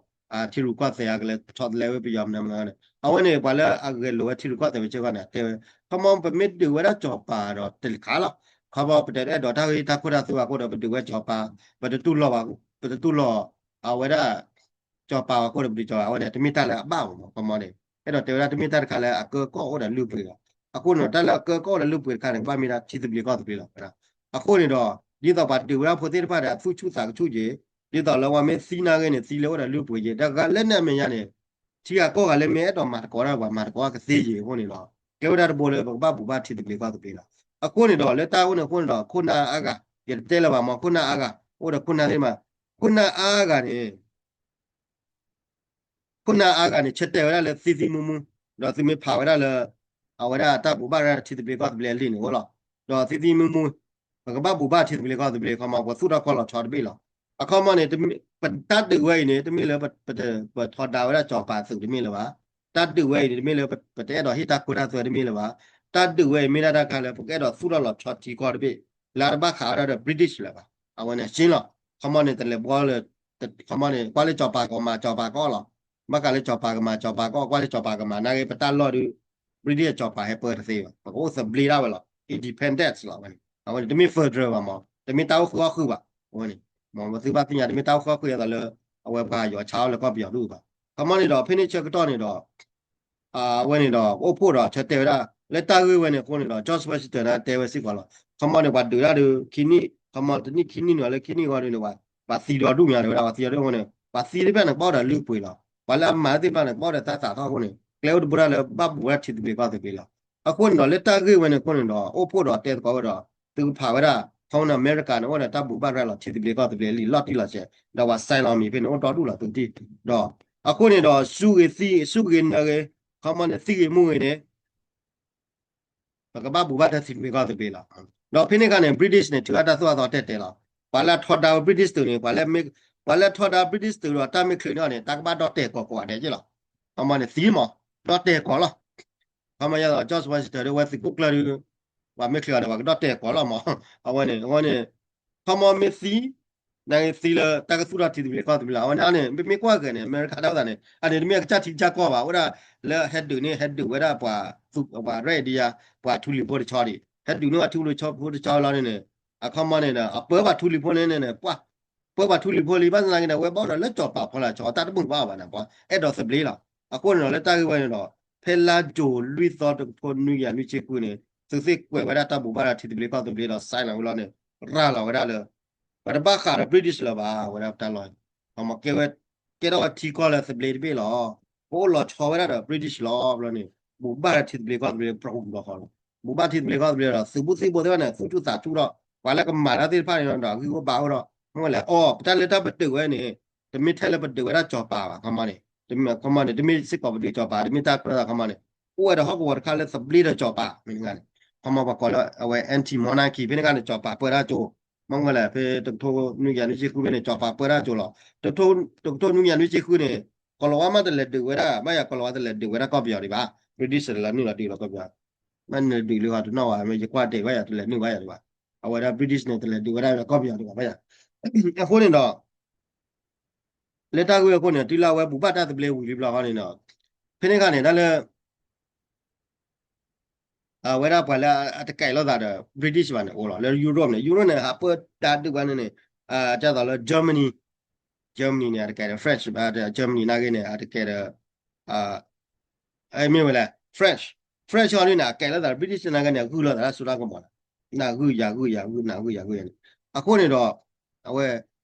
ထံရူၢ်ကီၢ်သဲး ကလဲၤဆီတလဲဝဲပယီၤမနုၤမနုၤန့ၣ် အဝဲန့ၣ် ပှၤလၢအဂဲၤလိာ်ဝဲထံရူၢ်ကီၢ်သဲးဝဲစ့ၢ်ကီးန့ၣ် တဲဝဲ ခီမီ ပမ့ၢ်ဒုးဝဲဒၣ်စီၤပၤဒီးတခါလီၤ ခီမီ ပတအဲၣ်ဒိးတၢ်ဂ့ၢ်တၢ်ခိတၢ်သွဲဘၣ်အဃိဒီး ပဒုးဝဲစီၤပၤ ပတတူၢ်လိာ်ဘၣ် ပတတူၢ်လိာ် အဝဲဒၣ် စီၤပၤအဃိဒီး ပဒုးစီၤပၤ အဝဲန့ၣ်တမ့ၢ်တၢ်လၢအဘၣ်မး ခီမီန့ၣ် အဲၣ်ဒိးတဲဝဲဒၣ်တမ့ၢ်တၢ်တခါလၢအကၢကီၢ်အိၣ်ဒီးလုၢ်ပှ့ၤလီၤ. အဃိန့ၣ်ဒီး တၢ်လၢအကၢကီၢ်အိၣ်ဒီးလုၢ်ပှ့ၤတခါန့ၣ် ကဘၣ်မ့ၢ်ဒၣ်ထံသဘျ့ကီၢ်သဘျ့လီၤ. အဃိန့ၣ်ဒီး ဒ်သိးပှၤဒုးဝဲဒၣ်ဖိသ့ၣ်တဖၣ်ဒီး အသူၣ်ဆူၣ်သးကဆူၣ်က့ၤ ဒ်သိးလၢပှၤမ့ၢ်သံနာ်ဂ့ၤန့ၣ် သံလၢအိၣ်ဒီးလုၢ်ပှ့ၤက့ၤ တဂၤလၢန့ၣ်အမဲာ်ညါန့ၣ် ထံဂၤကီၢ်ဂၤလၢမ့ၢ်အဲၣ်ဒိးမၤသကိးတၢ် ပှၤမၤသကိးကသ့ယ့ၤအဃိန့ၣ်လီၤ. ကျဲဝဲဒၣ်တဘိလၢပကဘၣ်ဘိးဘၣ်ထံသဘျ့ကီၢ်သဘျ့လီၤ. အဃိန့ၣ်ဒီး လၢတၢ်အိၣ်န့ၣ်အဃိန့ၣ်ဒီး ခိၣ်နၢ်အါဂၤ ယတတဲလၢၤဘၣ်မး ခိၣ်နၢ်အါဂၤ အိၣ်ဒီးခိၣ်နၢ်သ့ၣ်မး ခိၣ်နၢ်အါဂၤန့ၣ် ခိၣ်နၢ်အါဂၤန့ၣ် ဆၢတဲာ်ဝဲဒၣ်လၢသံသံမူမူ ဒီးသုမ့ၢ်ဖးဝဲဒၣ်လၢ အဝဲဒၣ်တၢ်ဘိးဘၣ်ရၢထံသဘျ့ကီၢ်သဘျ့အလံာ်န့ၣ်အိၣ်လီၤ. ဒီးသံသံမူမူ ပကဘၣ်ဘိးဘၣ်ထံသဘျ့ကီၢ်သဘျ့ ခီမီ ပှၤသူၣ်ထီၣ်ကီၢ်လီၤဆီတဘ့ၣ်လီၤ. အခီမီန့ၣ် ပတၢ်ဒုးဝဲအံၤန့ၣ် တမ့ၢ်လၢ ပထီဒါဝဲဒၣ်စီၤပၤသုးတမ့ၢ်လၢၤဘၣ်. တၢ်ဒုးဝဲအံၤန့ၣ် တမ့ၢ်လၢပတအဲၣ်ဒိးဟ့ၣ်တၢ်ခိတၢ်သွဲတမ့ၢ်လၢၤဘၣ်. တၢ်ဒုးဝဲအံၤမ့ၢ်ဒၣ်တၢ်ခါလၢ ပကအဲၣ်ဒိးသူၣ်ထီၣ်လီၤဆီထံကီၢ်တဘ့ၣ် လၢအတဘၣ်ဃးဝဲဒၣ်ဒီး British လၢၤဘၣ်. အဝဲန့ၣ်ရှင်းလီၤ. ခီမီန့ၣ် တလဲၤဘှီလၢ ခီမီန့ၣ် ကွၢ်လၢစီၤပၤကမၤစီၤပၤကီၢ်လီၤ. ဘၣ်ဃးလၢစီၤပၤကမၤစီၤပၤကီၢ် ကွၢ်လၢစီၤပၤကမၤနာ်ဂ့ၤ ပတၢ်လီၢ်ဒုး British စီၤပၤဟဲပၢတသ့ဘၣ်. ပကအိၣ်သဘျ့ဒၣ်ဝဲလီၤ. Independence လီၤဝဲန့ၣ်. အဝဲန့ၣ် တမ့ၢ် federal ဘၣ်မး တမ့ၢ်တၢ်အိၣ်ဃုာ်အီၣ်ဃုာ်ဘၣ်. အဝဲန့ၣ် မ့ၢ်ပသုဘၣ်သ့ၣ်ညါ တမ့ၢ်တၢ်အိၣ်ဃုာ်အီၣ်ဃုာ်ဒ်သိးလၢ အဝဲပှၤယွၤဆါအီၣ်လၢကီၢ်ပယီၤဒူၣ်ဘၣ်. ခီမီန့ၣ်ဒီး ဖဲန့ၣ်ဆၢကတီၢ်န့ၣ်ဒီး အဝဲန့ၣ်ဒီး အိၣ်ဖှိၣ်ဒီးဆၢတဲာ်ဝဲဒၣ် လၢတၢ်ဂ့ၢ်ဝဲန့ၣ်အဃိန့ၣ်ဒီး George Washington န့ၣ်တဲဝဲစ့ၢ်ကီးလီၤ. ခီမီန့ၣ် ပှၤဒုးတၢ်ဒုး ခံနံၣ် ခီမီတနံၣ်ခံနံၣ်န့ၣ်လၢခံနံၣ်အဂီၢ်ဒုးန့ၣ် ပှၤသံဒီဒူၣ်ညါတဝဲဒၣ် ပှၤသံဒီဒူၣ်အဃိန့ၣ် ပှၤသံသ့ၣ်တဖၣ်န့ၣ် ကဘၣ်အိၣ်ဒီးလုၢ်ပှ့ၤလီၤ. ပှၤလၢအမၤသ့ၣ်တဖၣ်န့ၣ် ကဘၣ်အိၣ်ဒီးတၢ်သးထီၣ်အဃိန့ၣ် ကျဲအိၣ်တဘိဒၣ်လၢဘၣ်ဘိးဝဲဒၣ်ထံသဘျ့ကီၢ်သဘျ့လီၤ. အဃိန့ၣ်ဒီး လၢတၢ်ဂ့ၢ်ဝဲန့ၣ်အဃိန့ၣ်ဒီး အိၣ်ဖှိၣ်ဒီးတဲသကိးဝဲဒီး သုကဖးဝဲဒၣ် ခီမီန့ၣ် အမဲရကၤန့ၣ် အိၣ်ဒီးတၢ်ဘိးဘၣ်ရၢလီၤထံသဘျ့ကီၢ်သဘျ့လံာ်လီၤတံၢ်လီၤဆဲး ဒီးပှၤ sign လီၤမံၤဖဲန့ၣ် အိၣ်တီဒူၣ်လီၤသုကထံၣ် ဒီး အဃိန့ၣ်ဒီး ဆူဂ့ၤသံ ဆူဂ့ၤနၢဂ့ၤ ခီမီန့ၣ် သံဂ့ၤမူဂ့ၤန့ၣ် ပကဘၣ်ဘိးဘၣ်တၢ်ထံသဘျ့ကီၢ်သဘျ့လီၤ. ဒီးဖဲန့ၣ်အခါန့ၣ် British န့ၣ် ထုးအတၢ်သိၣ်အသီတဲတဲလီၤ. ပှၤလၢအထီဒါဝဲ British သုးန့ၣ် ပှၤလၢအထီဒါ British သုးဒီးတၢ်မ့ၢ်ချုးန့ၢ်အီၤန့ၣ် တၢ်ကဘၣ်ဒီၣ်တဲာ်ကွီးကွီးဒဲးက့လီၤ. ခီမီန့ၣ်သံမး ဒီၣ်တဲာ်ကွီးလီၤ. ခီမီယါ George Washington ဒီးဝဲသုးခိၣ်ကျၢၢ်ဒီး ပှၤမ့ၢ်ချုးအီၤဒီး ပှၤကဒီၣ်တဲာ်ကွီးလီၤမး. အဝဲန့ၣ် အဝဲန့ၣ် ခီမီမ့ၢ်သံ နသံလၢတၢ်ကသူၣ်ထီၣ်ထံသဘျ့ကီၢ်သဘျ့လီၤ. အဝဲန့ၣ်န့ၣ် မ့မ့ၢ်ကွၢ်ဂ့ၤန့ၣ် အမဲရကၤဒၣ်ဝဲသးန့ၣ် အန့ၣ်တမ့ၢ်အကစၢ်ထံကစၢ်ကီၢ်ဘၣ် အိၣ်ဒၣ်လၢဟဲဒုးန့ၣ် ဟဲဒုးဝဲဒၣ်ပှၤ ပှၤရဲၣ်ဒံယါ ပှၤထူလံၤဖိတဆီဒံး ဟဲဒုးန့ၢ်ပှၤထူလံၤဖိတဆီလီၤန့ၣ်န့ၣ် အခီမီန့ၣ်ဒီး အပၢပှၤထူလံၤဖိန့ၣ်န့ၣ် ပှၤ ပၢပှၤထူလံၤဖိလံ ဘၣ်ဆၣ်သနာ်က့န့ၣ် အဝဲဘၣ်အိၣ်ဒီးလၢစီၤပၤဖီလာ်ဆီ တၢ်တဘူၣ်ဘၣ်အီၤဘၣ်န့ၣ် ပှၤအဲၣ်ဒိးသဘျ့လီၤ. အဃိန့ၣ်ဒီး လၢတၢ်ဂ့ၢ်ဝဲန့ၣ်ဒီး ဖဲလါယူၤလွံၢ်သီတကထိနွံကယၤနွံဆံဃုန့ၣ် သုးသ့ၣ်ကွဲးဝဲဒၣ်တၢ်ဘိးဘၣ်ဒီးထံသဘျ့ကီၢ်သဘျ့ဒီး sign လီၤဝဲလီၤန့ၣ် ရၤလီၤဝဲဒၣ်လၢ ပတဘၣ်ဃးဒီး British လၢၤဘၣ် ဝဲဒၣ်ပတၢ်လီၢ် ကဲဝဲ ကဲထီၣ်ဝဲထံကီၢ်လၢသဘျ့တဘ့ၣ်လီၤ. ပအိၣ်လီၤဆီဝဲဒၣ်ဒီး British လီၤ ဘျီန့ၣ် ဘိးဘၣ်ဒီးထံသဘျ့ကီၢ်သဘျ့ ပြူၤဘျီဃီလီၤ. ဘိးဘၣ်ထံသဘျ့ကီၢ်သဘျ့ဒီး သုးဘူးသံၣ်ဘိသ့ၣ်တဖၣ်န့ၣ် သူၣ်ထူၣ်သးထူၣ်ဒီး ပှၤလၢကမၤတၢ်သ့ၣ်တဖၣ်န့ၣ်ဒီး အဂံၢ်အိၣ်ဘါအိၣ်ဒီး မ့ၢ်ဝဲလဲၣ် အီ ပတၢ်လၢတၢ်ပတုာ်ဝဲန့ၣ် တမ့ၢ်ထဲလၢပတုာ်ဝဲဒၣ်စီၤပၤဘၣ် ခီမီန့ၣ် ခီမီန့ၣ် တမ့ၢ်စ့ၢ်ကီးပဒုးကၠီၤပၤ တမ့ၢ်တၢ်ကြၢးသး ခီမီန့ၣ် အိၣ်ဝဲဒီးဟီၣ်ကဝီၤတခါလၢသဘျ့ဒီးကၠီၤပၤ မ့ၢ်တဂၤန့ၣ် ခီမီပှၤကိးလၢအဝဲ anti monarchy ဖဲန့ၣ်ခါန့ၣ် ကၠီၤပၤပၢတၢ်ကၠိ မ့ၢ်ဝဲလဲၣ် ဖဲတကထိနွံကယၤနွံဆံဃုဖဲန့ၣ် ကၠီၤပၤပၢတၢ်ကၠိလီၤ. တကထိနွံကယၤနွံဆံဃုန့ၣ် ကီၤလၤဝါမးတလဲၤဒုးဝဲဒၣ် ဘၣ်ယၤကီၤလၤဝါတလဲၤဒုးဝဲဒၣ်ကီၢ်ပယီၤဒံးဘၣ်, British တလီၤနုာ်လီၤဒုးလီၤကီၢ်ပယီၤ, မ့ၢ်နလဲၤဒုးလၢဟီတနီၣ်ဘၣ် မ့ၢ်ယကွၢ်တဲာ်ဘၣ်ယၤ တလဲၤနုာ်ဘၣ်ယၤဒံးဘၣ်, အဝဲဒၣ် British န့ၣ် တလဲၤဒုးဝဲဒၣ်ကီၢ်ပယီၤဒံးဘၣ်ဘၣ်ယၤ, အဃိန့ၣ်ဒီး လၢတၢ်ဂ့ၢ်အဃိန့ၣ် တုၤလၢအဝဲဘူၣ်ဘၣ်တၢ်သဘျ့ဝံၤလံဘျီဃီန့ၣ်ဒီး ဖဲန့ၣ်ခါန့ၣ် တၢ်လၢ အဝဲဒၣ်ပှၤလၢအတကဲးလိာ်သးဒီး British ဘၣ်န့ၣ် အိၣ်လီၤ. လၢ Europe န့ၣ် Europe န့ၣ် ဟးပၢတၢ်ဒုးဘၣ်န့ၣ်န့ၣ် ဒ်သိးလၢ Germany, Germany န့ၣ် အတကဲးဒီး French ဘၣ်, Germany နာ်က့န့ၣ် အတကဲးဒီး မ့ၢ်ဝဲလဲၣ် French, French အီၤဒ်န့ၣ် အကဲးလိာ်သးဒီး British နာ်က့န့ၣ် အဂုာ်လိာ်သးတၢ်စိတၢ်ကမီၤလီၤ. နဂုာ်ယဂုာ်ယဂုာ် နဂုာ်ယဂုာ်ယၤန့ၣ် အဃိန့ၣ်ဒီး အဝဲ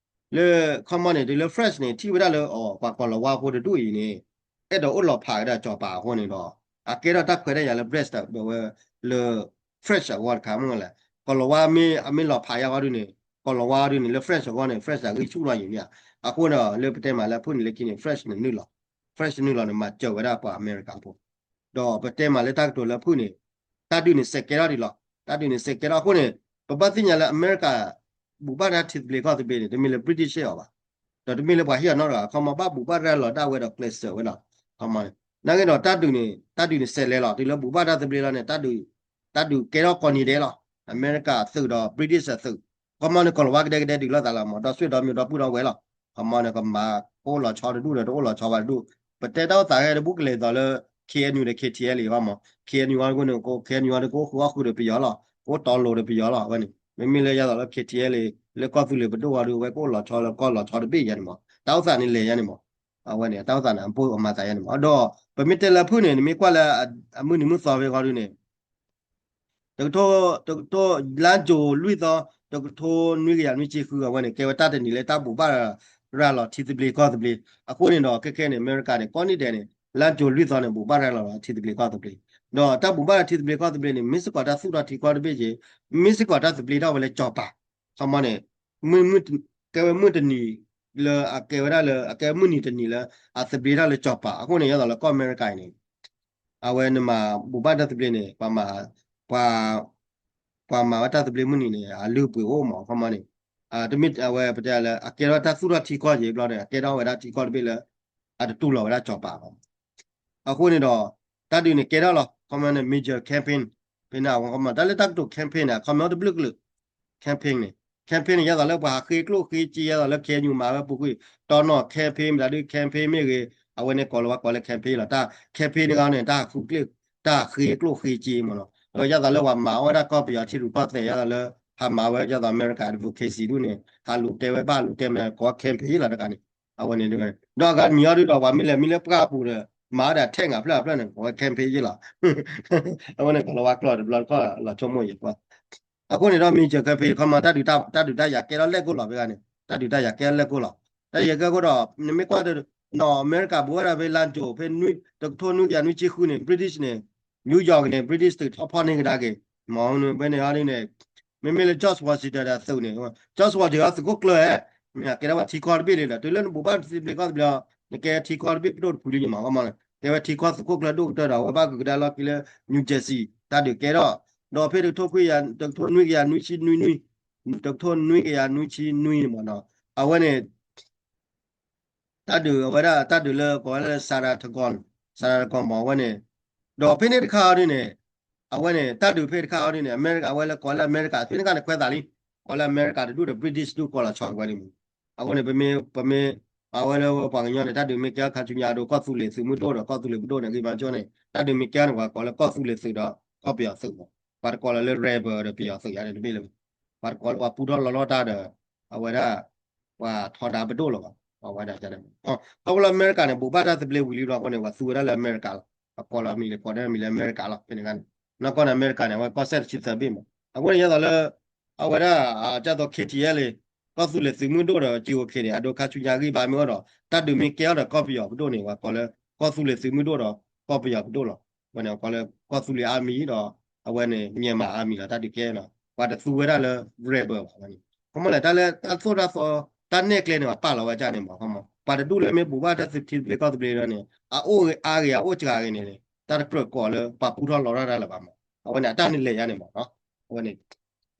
လၢ ခီမီန့ၣ် တုၤလၢ French န့ၣ် ထံၣ်ဝဲဒၣ်လၢ အီၤ ပှၤကီၤလၤဝါဖိတဒူၣ်အံၤန့ၣ် အဲၣ်ဒိးအိၣ်လီၤဖးဝဲဒၣ်ကၠီၤပၤအဃိန့ၣ်ဒီး အကဲထီၣ်တၢ်ခွဲးတၢ်ယာ်လၢ Brest ဝဲလၢ French အဂီၢ်တခါမ့ၢ်လဲၣ်. ကီၤလၤဝါမ့ၢ်အမ့ၢ်လီၤဖးယါအီၤဒ်န့ၣ် ကီၤလၤဝါဒ်န့ၣ် လၢ French အဂီၢ်န့ၣ် French အဂံၢ်ဆူၣ်ထီၣ်ယံၤန့ၣ်ဧါ. အဃိန့ၣ်ဒီး လၢပတဲမးလၢဖုၣ်န့ၣ် လၢခံန့ၣ် French န့ၣ်နုာ်လီၤ French နုာ်လီၤန့ၣ် မၤစၢၤဝဲဒၣ်ပှၤအမဲရကၤဖိ ဒီးပတဲမးလၢတၢ်ကတိၤလၢဖုၣ်န့ၣ် တၢ်ဒုးန့ၣ်စဲးကဲထီၣ်ဒံးလီၤ. တၢ်ဒုးန့ၣ်စဲးကဲထီၣ်အဃိန့ၣ် ပဘၣ်သ့ၣ်ညါလၢအမဲရကၤ ဘူၣ်ဘၣ်တၢ်ထံသဘျ့ကီၢ်သဘျ့န့ၣ် တမ့ၢ်လၢ British ဟ့ၣ်အီၤဘၣ်. ဒီးတမ့ၢ်လၢပှၤဟ့ၣ်အီၤနီတဂၤ ခီမီဘၣ်ဘူၣ်ဘၣ်တၢ်လီၤဒၣ်ဝဲဒီးကျဲးစၢးဝဲလီၤ. ခီမီန့ၣ် နာ်က့ဒီးတၢ်ဒုးန့ၣ် တၢ်ဒုးန့ၣ်စဲးလဲၤလီၤ တုၤလၢဘူၣ်ဘၣ်တၢ်သဘျ့လီၤန့ၣ် တၢ်ဒုး တၢ်ဒုးကဲထီၣ်ကိးနံၤဒဲးလီၤ. အမဲရကၤအသုးဒီး British အသုး ခီမီန့ၣ် ကီၤလၤဝါကဒဲကဒဲဒုးလိာ်သးလီၤမး ဒီးစွ့ၢ်ဒီးမ့ၢ်ဒီပုၢ်ဒီဝဲၢ်လီၤ. ခီမီန့ၣ် ကမၤ ကအိၣ်လီၤဆီတဒူၣ်ဒီးတအိၣ်လီၤဆီဘၣ်တဒူၣ် ပတဲတၢ်အိၣ်သးဟဲတဘူၣ်ကလဲၤသိးလၢ K N U ဒီး K T L အံၤမး K N U အံၤန့ၣ် K N U အံၤန့ၣ် ကအိၣ်ဃုအီၣ်ဃုဒီးပယီၤလီၤ ကအိၣ်တီလိၤဒီးပယီၤလီၤ အဝဲန့ၣ် မ့မ့ၢ်လၢယါသိးလၢ K T L လၢကီၢ်သူလ့ၤပဒိၣ်အီၤဒီး အဝဲကအိၣ်လီၤဆီလၢကီၢ်လီၤဆီတဘ့ၣ်ယါန့ၣ်မး တၢ်အိၣ်သးန့ၣ်လဲၤယါန့ၣ်မး အဝဲန့ၣ် တၢ်အိၣ်သးန့ၣ် အဘိၣ်အမၤသးယါန့ၣ်မး ဒီး ပမ့ၢ်တဲလၢဖုၣ်န့ၣ် နမ့ၢ်ကွၢ်လၢ အမုၢ်နံၤမုၢ်သီဖဲဃီဒုန့ၣ် တကထိ တကထိ လါကၠိၤလွံၢ်သီ တကထိနွံကယၤနွံဆံဃု အဝဲန့ၣ် ကဲဝဲတၢ်တနံၤလၢတၢ်ဘူၣ်ဘၣ်ရၤလီၤထံသဘျ့ကီၢ်သဘျ့ အဃိန့ၣ်ဒီး ခဲခဲန့ၣ် အမဲရကၤန့ၣ် ကိးနံၤဒဲးန့ၣ် လါကၠိၤလွံၢ်သီန့ၣ် ဘူၣ်ဘၣ်ရၤလီၤထံသဘျ့ကီၢ်သဘျ့ ဒီးတၢ်ဘူၣ်ဘၣ်ရၤထံသဘျ့ကီၢ်သဘျ့န့ၣ် မ့ၢ်စ့ၢ်ကီးတၢ်သူၣ်ထီၣ်ထံကီၢ်တဘ့ၣ်က့ၤ မ့ၢ်စ့ၢ်ကီးတၢ်သဘျ့ထီၣ်ဝဲလၢကၠီၤပၤ ခီမီန့ၣ် မုၢ် ကဲဝဲမုၢ်တနံၤလၢအကဲဝဲဒၣ်လၢ အကဲမုၢ်နံၤတနံၤလၢ အသဘျ့ထီၣ်လၢကၠီၤပၤ အဃိန့ၣ် ယါသိးလၢကီၢ်အမဲရကၤအံၤန့ၣ် အဝဲနမၤဘူၣ်ဘၣ်တၢ်သဘျ့န့ၣ် ပှၤမၤ ပှၤ ပှၤမၤဝဲတၢ်သဘျ့မုၢ်နံၤန့ၣ် အလုၢ်အပှ့ၤအိၣ်မး ခီမီန့ၣ် တမ့ၢ်အဝဲပတဲလၢ အကဲထီၣ်တၢ်သူၣ်ထီၣ်ထံကီၢ်က့ၤဘျီန့ၣ် အကဲထီၣ်ဝဲဒၣ်ထံကီၢ်တဘ့ၣ်လၢ အတတူၢ်လီၤဝဲဒၣ်ကၠီၤပၤလီၤ အဃိန့ၣ်ဒီး တၢ်ဒုးန့ၣ်ကဲထီၣ်လီၤ ခီမီန့ၣ် major campaign ဖဲန့ၣ်အဝဲခီမီ တၢ်လၢတၢ်ကတိၤ campaign န့ၣ် အခီပညီတဘျုးကလုာ် campaign န့ၣ် campaign န့ၣ် ယါသိးလၢပှၤဟးဃ့ကျိၣ်ဃ့စ့ ယါသိးလၢ K N U မၤဝဲပူၤကွံာ် တီနီၢ် campaign မတၤဒု campaign မ့ၢ်ဂ့ၤ အဝဲန့ၣ်ကိးလၢပှၤကိးလၢ campaign လီၤ တၢ် campaign န့ၣ်ဂ့ၤန့ၣ် တၢ်ဟးဃုကျ့ၣ် တၢ်ဟးဃ့ကျိၣ်ဃ့စ့မးလီၤ ဒီးယါသိးလၢပှၤမၤအီၣ်ဝဲဒၣ်ကီၢ်ပယီၤထံရူၢ်ကီၢ်သဲး ယါသိးလၢ ဟးမၤဝဲ ယါသိးအမဲရကၤ advocacy ဒ်န့ၣ် ဟးလူၤတဲဝဲဘၣ်လူၤတဲမး ကိး campaign လီၤတကးန့ၣ် အဝဲန့ၣ် ဒီးအဂၤတမံၤအီၤဒုဒီး ပှၤမ့ၢ်လဲၤမ့ၢ်လၢပှၢ်ပူၤဒီး မၤအီၣ်ဒီးထဲငါဖျၢၣ်ဖျၢၣ်န့ၣ် ကိးဝဲ campaign ယ့ၢ်လီၤ အဝဲန့ၣ် ကိးလီၤဝါကျိာ်တဘျီတခီၣ်လီၤဆိကမိၣ်ယံၤကွၢ် အဃိန့ၣ်ဒီး major campaign ခီမီ တၢ်ဒုးတၢ်ယၤကဲထီၣ်လဲၣ်ကိၢ်လီၤဖဲဂၤန့ၣ် တၢ်ဒုးတၢ်ယၤကဲထီၣ်လဲၣ်ကိၢ်လီၤ တၢ်ယၤကဲထီၣ်ကိၢ်ဒီး နမ့ၢ်ကွၢ် နီၢ်အမဲရကၤဘူးဝဲဒၣ်ဖဲလါကၠိၤ ဖဲတကထိနွံကယၤနွံဆံဃုန့ၣ် British န့ၣ် New York န့ၣ် British သုးထီၣ်ဖီၣ်န့ၢ်ကဒါက့ၤ မ့ၢ်ဖဲန့ၣ်အီၤဒ်န့ၣ် မ့မ့ၢ်လၢ George Washington ဒီးသုးန့ၣ် George Washington အီၤသုးခိၣ်ကျၢၢ်ဧါ မ့ၢ်ကဲထီၣ်ဝဲထံကီၢ်တဘ့ၣ်လံဒီး တုၤလၢနဘူၣ်ဘၣ်ထံသဘျ့ကီၢ်သဘျ့ နကဲထံကီၢ်တဘ့ၣ်ပဒိၣ်တဖုလံန့ၣ်မး ကမီ ကဲဝဲထံကီၢ်သုးခိၣ်ကျၢၢ်ဒိၣ်ကတၢၢ်ဒီး အဝဲဘၣ်ကဒါလီၤက့ၤလၢ New Jersey တၢ်ဒုးကဲထီၣ် ဒီးဖဲတကထိခွံ တကထိနွံကယၤနွံဆံနွံနွံ တကထိနွံကယၤနွံဆံနွံန့ၣ်မးနီၤ အဝဲန့ၣ် တၢ်ဒုးအဝဲဒၣ် တၢ်ဒုးလၢကိးဝဲလၢ Saratoga Saratoga မး အဝဲန့ၣ် ဒီးဖဲန့ၣ်တခါအီၤဒ်န့ၣ် အဝဲန့ၣ် တၢ်ဒုးဖဲတခါအီၤဒ်န့ၣ် အမဲရကၤ အဝဲလၢကိးလၢအမဲရကၤ ဖဲန့ၣ်ခါန့ၣ်ခွဲးသးလံ ကိးလၢအမဲရကၤတဒူၣ်ဒီး British ဒူၣ်ကိးလီၤဆီဝဲလံမး အဃိန့ၣ် ပမ့ၢ် ပမ့ၢ် အဝဲလၢပှၤကညီန့ၣ် တၢ်ဒုးမ့ၢ်ကဲထီၣ်ခါဆူညါဒီး ကီၢ်သူလ့ၤသုးမုၢ်ဒိၣ်ဒီး ကီၢ်သူလ့ၤပဒိၣ်န့ၣ် ဂံၢ်ဘါကၠိန့ၣ် တၢ်ဒုးမ့ၢ်ကဲထီၣ်န့ၣ် ပှၤကိးလၢကီၢ်သူလ့ၤသုးဒီး ကီၢ်ပယီၤသုးမး ပှၤတကိးလၢ rebel ဒီးပယီၤသုးယါန့ၣ်တဘ့ၣ်လၢ ပှၤတကိးလၢပှၤပူထီၣ်လီထီၣ်တၢ်ဒီး အဝဲဒၣ် ပှၤထီဒါပဒိၣ်လီၤဘၣ် အဝဲဒၣ် ခီဖျိလၢအမဲရကၤန့ၣ် ဘူၣ်ဘၣ်တၢ်သဘျ့ဝံၤလံဘျီအဃိန့ၣ် ပှၤသူဝဲဒၣ်လၢအမဲရကၤလီၤ အကိးလီၤအမံၤလၢ ကိးဒၣ်အမံၤလၢအမဲရကၤလီၤ ဖဲန့ၣ်အခါန့ၣ် နီၢ်ကီၢ်န့ၣ် အမဲရကၤန့ၣ် အဝဲကီၢ်စဲၣ်တဆံသၢဘ့ၣ်မး အဃိန့ၣ် ယါသိးလၢ အဝဲဒၣ် ဒ်သိး K T L လံ ကီၢ်သူလ့ၤသုးမုၢ်ဒိၣ်ဒီး ကၠံၣ်အိၣ်ခ့န့ၣ် အဒိခါဆူညါဂံၢ်ဘါမ့ၢ်အိၣ်ဒီး တၢ်ဒုးမ့ၢ်ကဲထီၣ်ဒီးကီၢ်ပယီၤပဒိၣ်န့ၣ် ပှၤကိးလၢ ကီၢ်သူလ့ၤသုးမုၢ်ဒိၣ်ဒီး ကီၢ်ပယီၤပဒိၣ်လီၤ အဝဲန့ၣ် ပှၤကိးလၢ ကီၢ်သူလ့ၤ army ဒီး အဝဲန့ၣ် Myanmar army လီၤ တၢ်ဒုးကဲလီၤ ပှၤတသူဝဲဒၣ်လၢ rebel ဘၣ်န့ၣ် ခီမီလဲၣ် တၢ်လၢတၢ်သိၣ်တၢ်သီ တၢ်နဲၣ်ကျဲန့ၣ် ပှၤပာ်လီၤဝဲဒၣ်န့ၣ်မး ခီမီ ပှၤတဒူၣ်လၢမ့ၢ်ဘူးဘၣ်တၢ်ထံသဘျ့ကီၢ်သဘျ့ဒီးန့ၣ် အအိၣ်ဂ့ၤအါဂ့ၤ အအိၣ်စှၤဂ့ၤန့ၣ် တၢ်တကြၢးကိးလၢပှၤပူထီၣ်လီၤတၢ်ဒၣ်လၢၤဘၣ်မး. အဝဲန့ၣ် အတၢ်န့ၣ်လဲၤယါန့ၣ်မးနီၤ. အဝဲန့ၣ်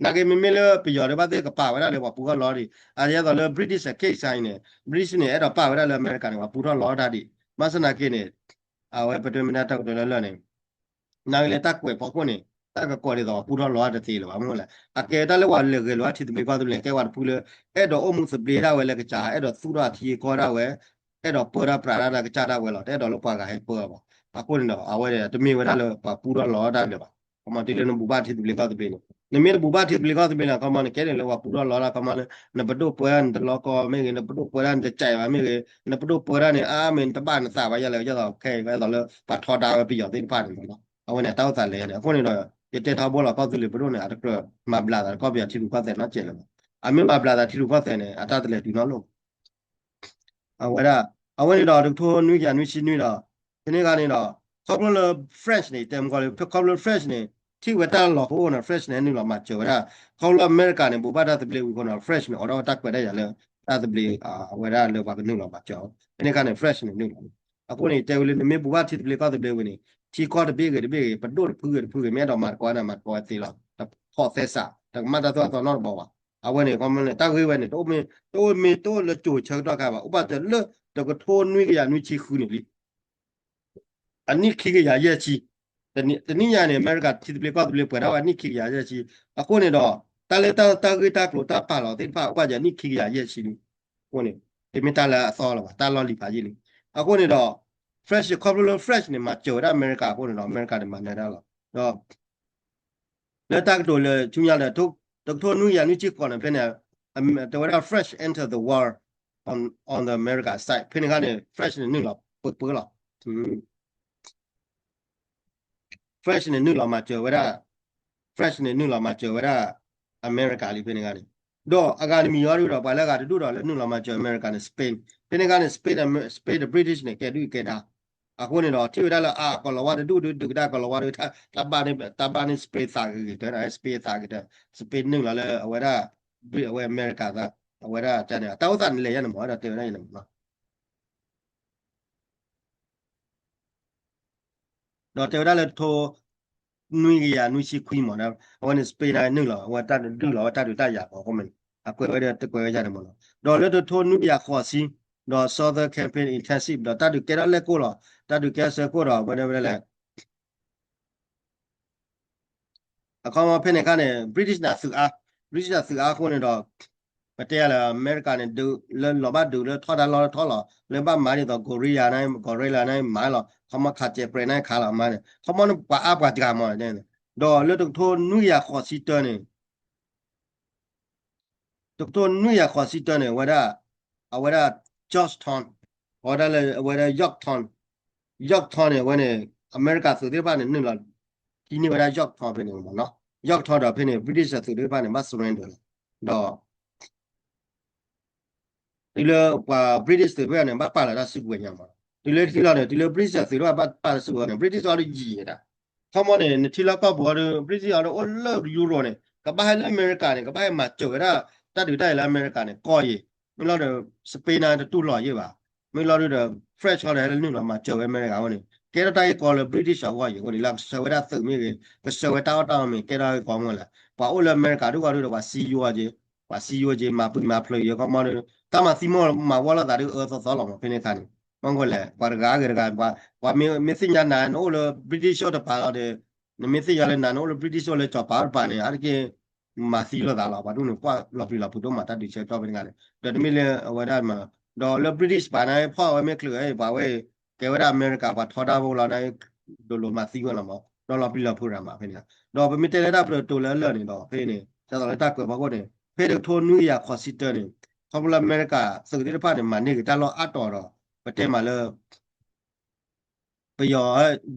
နာ်က့မ့မ့ၢ်လၢပယီၤဒီးဘၣ်သ့ၣ်ကပာ်ဝဲဒၣ်လၢပှၤပူထီၣ်လီၤဒံး အဒ်သိးလၢ British အ case အံၤန့ၣ် British န့ၣ် အဲၣ်ဒိးပာ်ဝဲဒၣ်လၢအမဲရကၤန့ၣ် ပှၤပူထီၣ်လီၤတၢ်ဒံး ဘၣ်ဆၣ်နာ်က့န့ၣ် အဝဲပတဲမ့ၢ်ဒၣ်တၢ်ကတိၤလၢလၢ်န့ၣ် နာ်က့လၢတၢ်ကွဲးဖီခိၣ်န့ၣ် တၢ်ကကိးဒ်သိးပှၤပူထီၣ်လီၤတသ့လၢၤဘၣ်မ့ၢ်လဲၣ်. အကဲတၢ်လၢပှၤလဲၤဂဲၤလိာ်အထံသဘျ့ကီၢ်သဘျ့ ကဲပှၤတဖုလၢ အဲၣ်ဒိးအိၣ်မူသဘျ့ဒၣ်ဝဲလၢကစၢ် အဲၣ်ဒိးသူၣ်ထီၣ်အထံအကီၢ်ဒၣ်ဝဲ အဲၣ်ဒိးပၢတၢ်ပြးတၢ်လၢကစၢ်ဒၣ်ဝဲလီၤ. တအဲၣ်ဒိးလၢပှၤဂၤဟဲပၢအီၤဘၣ်. အဃိန့ၣ်ဒီး အဝဲတမ့ၢ်ဝဲဒၣ်လၢပှၤပူထီၣ်လီၤတၢ်ဒၣ်ဘၣ်. ခီမီ တုၤလၢနဘူးဘၣ်ထံသဘျ့ကီၢ်သဘျ့န့ၣ် နမ့ၢ်တဘူးဘၣ်ထံသဘျ့ကီၢ်သဘျ့န့ၣ် ခီမီန့ၣ် ကဲန့ၣ်လၢပှၤပူထီၣ်လီၤတၢ် ခီမီလၢ နပဒိၣ်ပၢတၢ်နတလီကီမ့ၢ်ဂ့ၤ နပဒိၣ်ပၢတၢ်နတစဲးဘၣ်မ့ၢ်ဂ့ၤ နပဒိၣ်ပၢတၢ်န့ၣ် အါမ့ၢ်နတဘၣ်နသးဘၣ်ယဲလဲၣ် ကဲသိးခဲအံၤကဲသိးလၢပှၤထီဒါဝဲပယီၤသ့ၣ်တဖၣ်န့ၣ်မးနီၤ. အဝဲန့ၣ် အတၢ်အိၣ်သးလဲၤန့ၣ် အဃိန့ၣ်ဒီး ယတဲထီဘိလီၤ ကီၢ်သူလ့ၤပဒိၣ်န့ၣ် အတကြၢးမၤဘျးသးဒီးကီၢ်ပယီၤထံရူၢ်ကီၢ်သဲးနီတစဲးလၢၤဘၣ်. အမ့ၢ်မၤဘျးသးထံရူၢ်ကီၢ်သဲးန့ၣ် အတၢ်တလဲၤတုၤနီတလိၣ်ဘၣ်. အဝဲဒၣ် အဝဲန့ၣ်ဒီး တကထိနွံကယၤနွံဆံနွံဒီး ဖဲန့ၣ်အခါန့ၣ်ဒီး ခီဖျိလၢ French န့ၣ် တဲမကီလံ ခီဖျိလၢ French န့ၣ် ထံၣ်ဝဲတၢ်လီၤပအိၣ်န့ၣ် French န့ၣ် နုာ်လီၤမၤစၢၤဝဲဒၣ် ခီဖျိလၢအမဲရကၤန့ၣ် ဘူးဘၣ်တၢ်သဘျ့ဝံၤအဃိန့ၣ် French န့ၣ် အိးထီၣ်ဝဲတၢ်ခွဲးတၢ်ယာ်လၢ တၢ်သဘျ့ အဝဲဒၣ်လၢပှၤကနုာ်လီၤမၤစၢၤအီၤ ဖဲန့ၣ်အခါန့ၣ် French န့ၣ် နုာ်လီၤ အဃိန့ၣ် တဲဝဲလၢနမ့ၢ်ဘူးဘၣ်ထံသဘျ့ကီၢ်သဘျ့ဝံၤန့ၣ် ထံကီၢ်တဘ့ၣ်ဂ့ၤတဘ့ၣ်ဂ့ၤ ပဒိၣ်တဖုဂ့ၤတဖုဂ့ၤ မ့ၢ်အဲၣ်ဒိးမၤတကိးန့ၣ် မၤတကိးဝဲသ့လီၤ. တဖီၣ်သဲစး တကမၣ်တၢ်သိၣ်တၢ်သီနီတဘျီဘၣ်. အဝဲန့ၣ် ခီမီန့ၣ် တၢ်ဂ့ၢ်ဝဲန့ၣ် တအိၣ်မ့ၢ် တအိၣ်မ့ၢ်တအိၣ်လၢကၠိၤဆၢကတီၢ်ခါဘၣ်. အိၣ်ဘၣ်စၢၤလၢ တကထိနွံကယၤနွံဆံဃုန့ၣ်လံ အနံၣ်ခံကယၤယဲၢ်ဆံ, တနံၣ်ညါန့ၣ် အမဲရကၤထံသဘျ့ကီၢ်သဘျ့ပှဲၤထီၣ်ဝဲအနံၣ်ခံကယၤယဲၢ်ဆံ, အဃိန့ၣ်ဒီး တၢ်လၢတၢ်ဂ့ၢ်တၢ်ကျိၤတၢ်ပာ်လီၤသ့ၣ်တဖၣ် အိၣ်ဘၣ်ယဲၢ်နံၣ်ခံကယၤယဲၢ်ဆံလံ, အဃိန့ၣ် တမ့ၢ်တၢ်လၢအသီလၢၤဘၣ် တၢ်လီၢ်လံၤဖးယံာ်လံ, အဃိန့ၣ်ဒီး French ခီဖျိလၢ French န့ၣ် မၤစၢၤဝဲဒၣ်အမဲရကၤအဃိန့ၣ်ဒီး အမဲရကၤန့ၣ် မၤနၢၤဒၣ်လီၤ, ဒီး လၢတၢ်ကတိၤလၢဆူညါဒီး တကထိနွံကယၤနွံဆံဃိးန့ၣ် ဖဲန့ၣ် တဲဝဲဒၣ် French enter the war on, on the America side ဖဲန့ၣ်အခါန့ၣ် French န့ၣ်နုာ်လီၤပၢပၢလီၤ, French န့ၣ်နုာ်လီၤမၤစၢၤဝဲဒၣ်, French န့ၣ်နုာ်လီၤမၤစၢၤဝဲဒၣ် အမဲရကၤလံဖဲန့ၣ်အခါန့ၣ်, ဒီးအဂၤတမံၤအံၤဒီး ပှၤလၢအဂၤတဒူၣ်ဒီးလၢနုာ်လီၤမၤစၢၤအမဲရကၤန့ၣ် Spain ဖဲန့ၣ်အခါန့ၣ် Spain, Spain ဒီး British န့ၣ် ကဲဒုၣ်ကဲဒါ အဃိန့ၣ်ဒီး ထံၣ်ဝဲဒၣ်လၢအ ကီၤလၤဝါတဒူၣ်ဒုးဒုးကဒါကီၤလၤဝါဒုး တၢ်ဘၣ်န့ၣ် Spain သးဂ့ၤဂ့ၤတၢ် Spain သးဂ့ၤတၢ် Spain နုာ်လီၤလၢအဝဲဒၣ် အဝဲအမဲရကၤသး အဝဲဒၣ်န့ၣ် အတၢ်အိၣ်သးန့ၣ်လဲၤယါန့ၣ်မး ဒီးတဲဝဲဒၣ်ယါန့ၣ်မးနီၤ ဒီးတဲဝဲဒၣ်လၢတထိ နွံကယၤနွံဆံခွံမး အဝဲန့ၣ် Spain န့ၣ်နုာ်လီၤ အဝဲတၢ်ဒုးလီၤ အဝဲတၢ်ဒုးတၢ်ယၤမး အဃိမ့ၢ်န့ၣ် အကွဲးဝဲဒၣ်တကွဲးဝဲယါန့ၣ်မးနီၤ ဒီးလၢတထိနွံကယၤဃိးဆံ ဒီး Southern Campaign Intensive ဒီးတၢ်ဒုးကဲထီၣ်လဲၣ်ကိၢ်လီၤ တၢ်ဒုးကဲထီၣ်ဆၢကိၢ်ဒီး အဝဲဒၣ်ဝဲဒၣ်လဲၣ် အခီမီဖဲန့ၣ်အခါန့ၣ် British န့ၣ်သုးအါ, British န့ၣ်သုးအါအဃိန့ၣ်ဒီး ပတဲယါလၢအမဲရကၤန့ၣ် ဒုးလၢလီၤဘၣ်ဒုးလၢထီၣ်တၢ် လီၢ်လၢထီၣ်လီၤ လၢဘၣ်မၤဒ်သိး guerrilla န့ၣ် guerrilla န့ၣ် မၤလီၤ ခီမီခးစဲးပြဲးန့ၣ်ခးလီၤမးန့ၣ် ခီမီန့ၣ် ပှၤအါပှၤတဂၤမးန့ၣ် ဒီးလၢတကထိနွံကယၤဃိးဆံတၢန့ၣ် တကထိနွံကယၤဃိးဆံတၢန့ၣ် အဝဲဒၣ် အဝဲဒၣ် Georgetown အဝဲဒၣ်လၢ အဝဲဒၣ် Yorktown, Yorktown န့ၣ် အဝဲန့ၣ် အမဲရကၤသုးသ့ၣ်တဖၣ်န့ၣ် နုာ်လီၤ ဟံးန့ၢ်ဝဲဒၣ် Yorktown ဖဲန့ၣ်မးနီၤ Yorktown ဒီးဖဲန့ၣ် British သုးသ့ၣ်တဖၣ်န့ၣ် ဘၣ် surrender လီၤ ဒီး တုၤလၢပှၤ British သုးဖဲန့ၣ် ဘၣ်ပာ်လီၤတၢ်စုကဝဲၤညါမးနီၤ တုၤလၢထံလီၤန့ၣ် တုၤလၢ British သုးတဖၣ်ဘၣ်ပာ်လီၤစုကဝဲၤန့ၣ် British အီၤဒုးယံာ်န့ၣ်ဒၣ် ခီမီန့ၣ် နထံလီၢ်ကီၢ်ပူၤအီၤဒုး British အီၤဒုးအိၣ်လၢ Europe န့ၣ် ကဘၣ်ဟဲလၢအမဲရကၤန့ၣ် ကဘၣ်ဟဲမၤစၢၤဝဲဒၣ် တၢ်ဒုးတၢ်ယၤလၢအမဲရကၤန့ၣ် ကီၢ်ယံာ် မ့ၢ်လီၤဒီး Spain န့ၣ်တတူၢ်လိာ်ယံာ်ဘၣ် မ့ၢ်လီၤဒုးဒီး French အီၤဒီးဟဲလၢနုာ်လီၤမၤစၢၤဝဲအမဲရကၤအဃိန့ၣ် ကဲထီၣ်တၢ်ဂ့ၢ်ကီလၢ British အဂီၢ်ယံာ်အဃိန့ၣ် လၢကဆှၢဝဲဒၣ်သုးမ့ၢ်ဂ့ၤ ကဆှၢဝဲတၢ်အီၣ်တၢ်အီမ့ၢ် ကဲထီၣ်တၢ်ဂ့ၢ်ကီမ့ၢ်လဲၣ် ပှၤအိၣ်လၢအမဲရကၤဒုးဂီၢ်ဒုးဒီး ပှၤစံယိက့ၤ ပှၤစံယိက့ၤ မၤပျံၤမၤဖျဲးယံာ်ခီမီဒုး တၢ်မၤသံမီၢ်မၤဝီလိာ်သးဒုး အၢသီသီလီၤမး ဖဲန့ၣ်အခါန့ၣ် မ့ၢ်ကွၢ်လဲၣ် ပှၤတဂၤဂ့ၤတဂၤ ပှၤမ့ၢ်သ့ၣ်ညါနၤ နအိၣ်လၢ British တပၤလီၤဒီး နမ့ၢ်သ့ၣ်ညါလၢနၤ နအိၣ်လၢ British အိၣ်လၢကၠီၤပၤတပၤန့ၣ် အါတက့ၢ် မၤသံလိာ်သးလီၤ ပှၤဒ်န့ၣ် ကွၢ်လီၤပျံၤလီၤဖုးဒိၣ်မး တၢ်ဒုးဆၢကတီၢ်ဖဲန့ၣ်အခါန့ၣ် ဒီးတမ့ၢ်လၢအဝဲဒၣ်မး ဒီးလၢ British တပၤန့ၣ် ဖီၣ်ဝဲမ့ၢ်ချုး ပှၤဝဲ ကဲဝဲဒၣ်အမဲရကၤ ပှၤထီဒါဖိလီၤန့ၣ် ဒိးလိာ်မၤသံဝဲလီၤမး ဒီးလီၤပျံၤလီၤဖုးရၤမး ဖဲန့ၣ် ဒီးပမ့ၢ်တဲလၢတၢ်ပတတိၤလၢအလၢာ်န့ၣ်ဒီး ဖဲန့ၣ် ဒ်သိးလၢတၢ်ကွဲးဖီခိၣ်န့ၣ် ဖဲတကထိနွံကယၤဃိးဆံတၢန့ၣ် ခီဖျိလၢအမဲရကၤသုးသ့ၣ်တဖၣ်န့ၣ် မၤန့ၢ်က့ၤတၢ်လီၢ်အါတီၤဒီး ပတဲမးလၢ ပယီၤ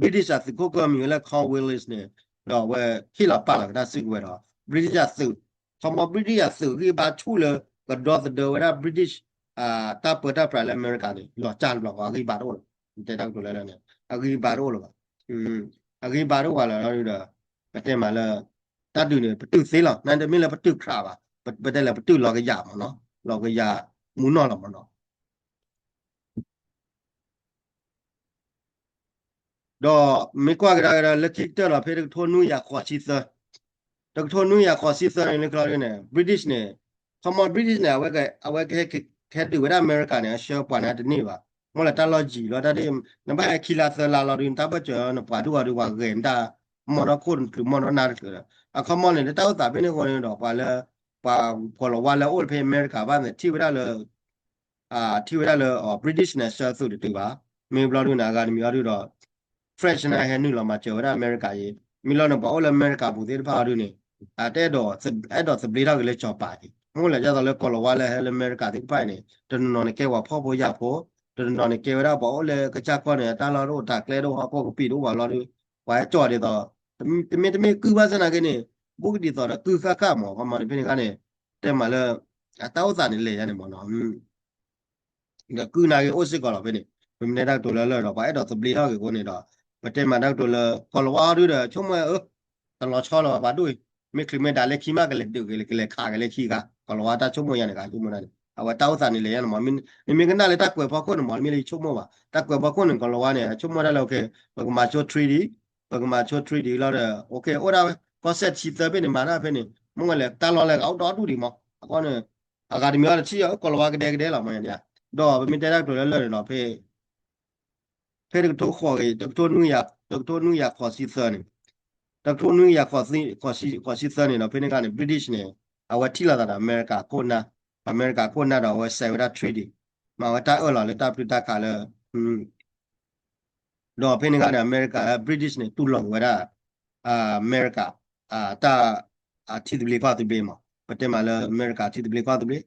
British အသုးခိၣ်ကၢမံၤဝဲလၢ Cornwallis န့ၣ် ဒီးအဝဲဟ့ၣ်လီၤပာ်လီၤက့ၤတၢ်စုကဝဲၤဒီး British အသုး ခီမီ British အသုးဂံၢ်ဘါဆူၣ်လၢ ကဒီသဒၢဝဲဒၣ် British တၢ်ပၢတၢ်ပြးလၢအမဲရကၤန့ၣ် လီၤကၢ်တဘျီဃီ အဂံၢ်ဘါတအိၣ်လၢၤဘၣ် တဲတၢ်ကတိၤလၢလၢ်န့ၣ် အဂံၢ်ဘါတအိၣ်လၢၤဘၣ် အဂံၢ်ဘါတအိၣ်ဘၣ်လၢၤဒီး ပတဲမးလၢ တၢ်ဒုးန့ၣ် ပတုာ်သ့လီၤ နတမ့ၢ်လၢပတုာ်ခြးဘၣ် ပတဲလၢပတုာ်လီၤကယၤမးနီၤ လီၤကယၤမူနီၢ်လီၤမးနီၤ ဒီးမ့ၢ်ကွၢ်ကဒါက့ၤဒီး လၢခံကတၢၢ်ဒီး ဖဲတကထိနွံကယၤဃိးဆံသၢ, တကထိနွံကယၤဃိးဆံသၢန့ၣ် လၢကျီဒ်န့ၣ် British န့ၣ်, ခီမီ British န့ၣ် အဝဲက, အဝဲကဟဲဒုးဝဲဒၣ်အမဲရကၤန့ၣ် အဆှၢပှၤန့ၣ်တန့ၢ်ဘၣ်, မ့ၢ်လၢတၢ်လီၢ်ယံၤလီၤ တၢ်ဒ်, နဘၣ်ဟဲခံလါသၢလါလီၤဒုး နတၢ်ဘၢၣ်စၢၤ နပှၤဒုးအီၤဒုး ပှၤဂဲၤနတၢ်, မီၢ်ဒီခိၣ်တချုး မီၢ်ဒီနါတချုးဒီး အခီမီန့ၣ် လၢတၢ်အိၣ်သးဖဲန့ၣ်အဃိန့ၣ်ဒီး ပှၤလၢ, ပှၤကီၤလၤဝါလၢအအိၣ်လၢဖဲအမဲရကၤဘၣ်န့ၣ် ထံၣ်ဝဲဒၣ်လၢ ထံၣ်ဝဲဒၣ်လၢ British န့ၣ် ဆှၢသုးတတုၤဘၣ်, မ့ၢ်ဘျီဒုးန့ၣ် အဂၤတမံၤအီၤဒုးဒီး French န့ၣ် ဟဲနုာ်လီၤမၤစၢၤဝဲဒၣ်အမဲရကၤအံၤ, မ့ၢ်လီၤန့ၣ် ပှၤအိၣ်လၢအမဲရကၤပူၤသ့ၣ်တဖၣ်အီၤဒုးန့ၣ်, တအဲၣ်ဒိး, အဲၣ်ဒိးသဘျ့ထီၣ်က့ၤလၢစီၤပၤအံၤ, မ့ၢ်လၢဒ်သိးလၢကီၤလၤဝါလၢဟဲလၢအမဲရကၤသ့ၣ်တဖၣ်အံၤန့ၣ် တနီၤနီၤန့ၣ်ကဲပှၤဖှီၣ်ဖိယာ်ဖိ, တနီၤနီၤန့ၣ်ကဲဝဲဒၣ်ပှၤအိၣ်လၢကစၢ်ကီၢ်န့ၣ် တၢ်လီၢ်တအိၣ် တၢ်ကျဲတအိၣ် ဟီၣ်ခိၣ်ကပံာ်တအိၣ်ဘၣ်လီၤဒုး, ပှၤဟဲကၠီၣ်ဒ်သိး, တမ့ၢ်တမ့ၢ်ကုၢ်ဘၣ်ဆၣ်သနာ်က့န့ၣ်, ဘူးကဒ်သိးဒီးကုၢ်ဃၣ်ဃၣ်မး ခီမီန့ၣ် ဖဲန့ၣ်အခါန့ၣ်, တဲမးလၢ, အတၢ်အိၣ်သးန့ၣ်လဲၤယါန့ၣ်မးနီၤ ဒီးကုၢ်နာ်က့အိၣ်စ့ၢ်ကီးလီၤဖဲန့ၣ်, ပမ့ၢ်တဲတၢ်ကတိၤလၢလၢာ်ဒီး ပှၤအဲၣ်ဒိးသဘျ့ထီၣ်က့ၤအဃိန့ၣ်ဒီး, ပတဲမးတၢ်ကတိၤလၢ ကီၤလၤဝါအီၤဒုးဒီး ဆိကမိၣ်အၢ, တလီၤဆီလီၤဘၣ်ဒိၣ်အံၤ, မ့ၢ်ချုးမ့ၢ်ဒၣ်လဲခံမး ကလဲၤဒုးက့ၤ ကလဲၤခးက့ၤလဲခံဂၤ, ကီၤလၤဝါတၢ်ဆိကမိၣ်ယါန့ၣ်ဂၤဆိကမိၣ်တၢ်န့ၣ် အဝဲတၢ်အိၣ်သးန့ၣ်လဲၤယါန့ၣ်မး, နမ့ၢ်ကနၣ်လၢတၢ်ကွဲးဖီခိၣ်န့ၣ်မး မ့ၢ်လၢယဆိကမိၣ်ဘၣ်, တၢ်ကွဲးဖီခိၣ်န့ၣ် ကီၤလၤဝါန့ၣ် အဆိကမိၣ်ဒၣ်လၢ ပကမၤဆိ treaty, ပကမၤဆိ treaty လီၤဒီး အိၣ်ဝဲဒၣ်ဝဲ ကီၢ်စဲၣ်ဆံသၢဖဲန့ၣ် မၤတၢ်ဖဲန့ၣ် မ့ၢ်ဝဲလဲၣ် တၢ်လီၢ်လဲၣ် အိၣ်ဒီဒူၣ်ဒံးမး, အဃိန့ၣ်, အဂၤတမံၤအီၤတထံၣ်အီၤ ကီၤလၤဝါကဒဲကဒဲလီၤမး, ဒီးပမ့ၢ်တဲတၢ်ကတိၤလၢလၢာ်န့ၣ်ဒီး ဖဲ ဖဲတကထိဃိးကယၤ, တကထိနွံကယၤ, တကထိနွံကယၤဃိးဆံသၢန့ၣ်, တကထိနွံကယၤဃိးဆံသၢန့ၣ်ဒီး ဖဲန့ၣ်အခါန့ၣ် British န့ၣ် အဝဲထံၣ်လိာ်သးဒီးအမဲရကၤခိၣ်နၢ်, အမဲရကၤခိၣ်နၢ်ဒီးအဝဲ sign ဝဲဒၣ် treaty, မၤဝဲတၢ်အၢၣ်လီၤလၢတၢ်ပျုၢ်တၢ်ခးလၢ ဒီးဖဲန့ၣ်အခါန့ၣ် အမဲရကၤ British န့ၣ် တူၢ်လိာ်ဝဲဒၣ် အမဲရကၤ တၢ် အထံသဘျ့ကီၢ်သဘျ့မး, ပတဲမးလၢအမဲရကၤထံသဘျ့ကီၢ်သဘျ့, ဒီး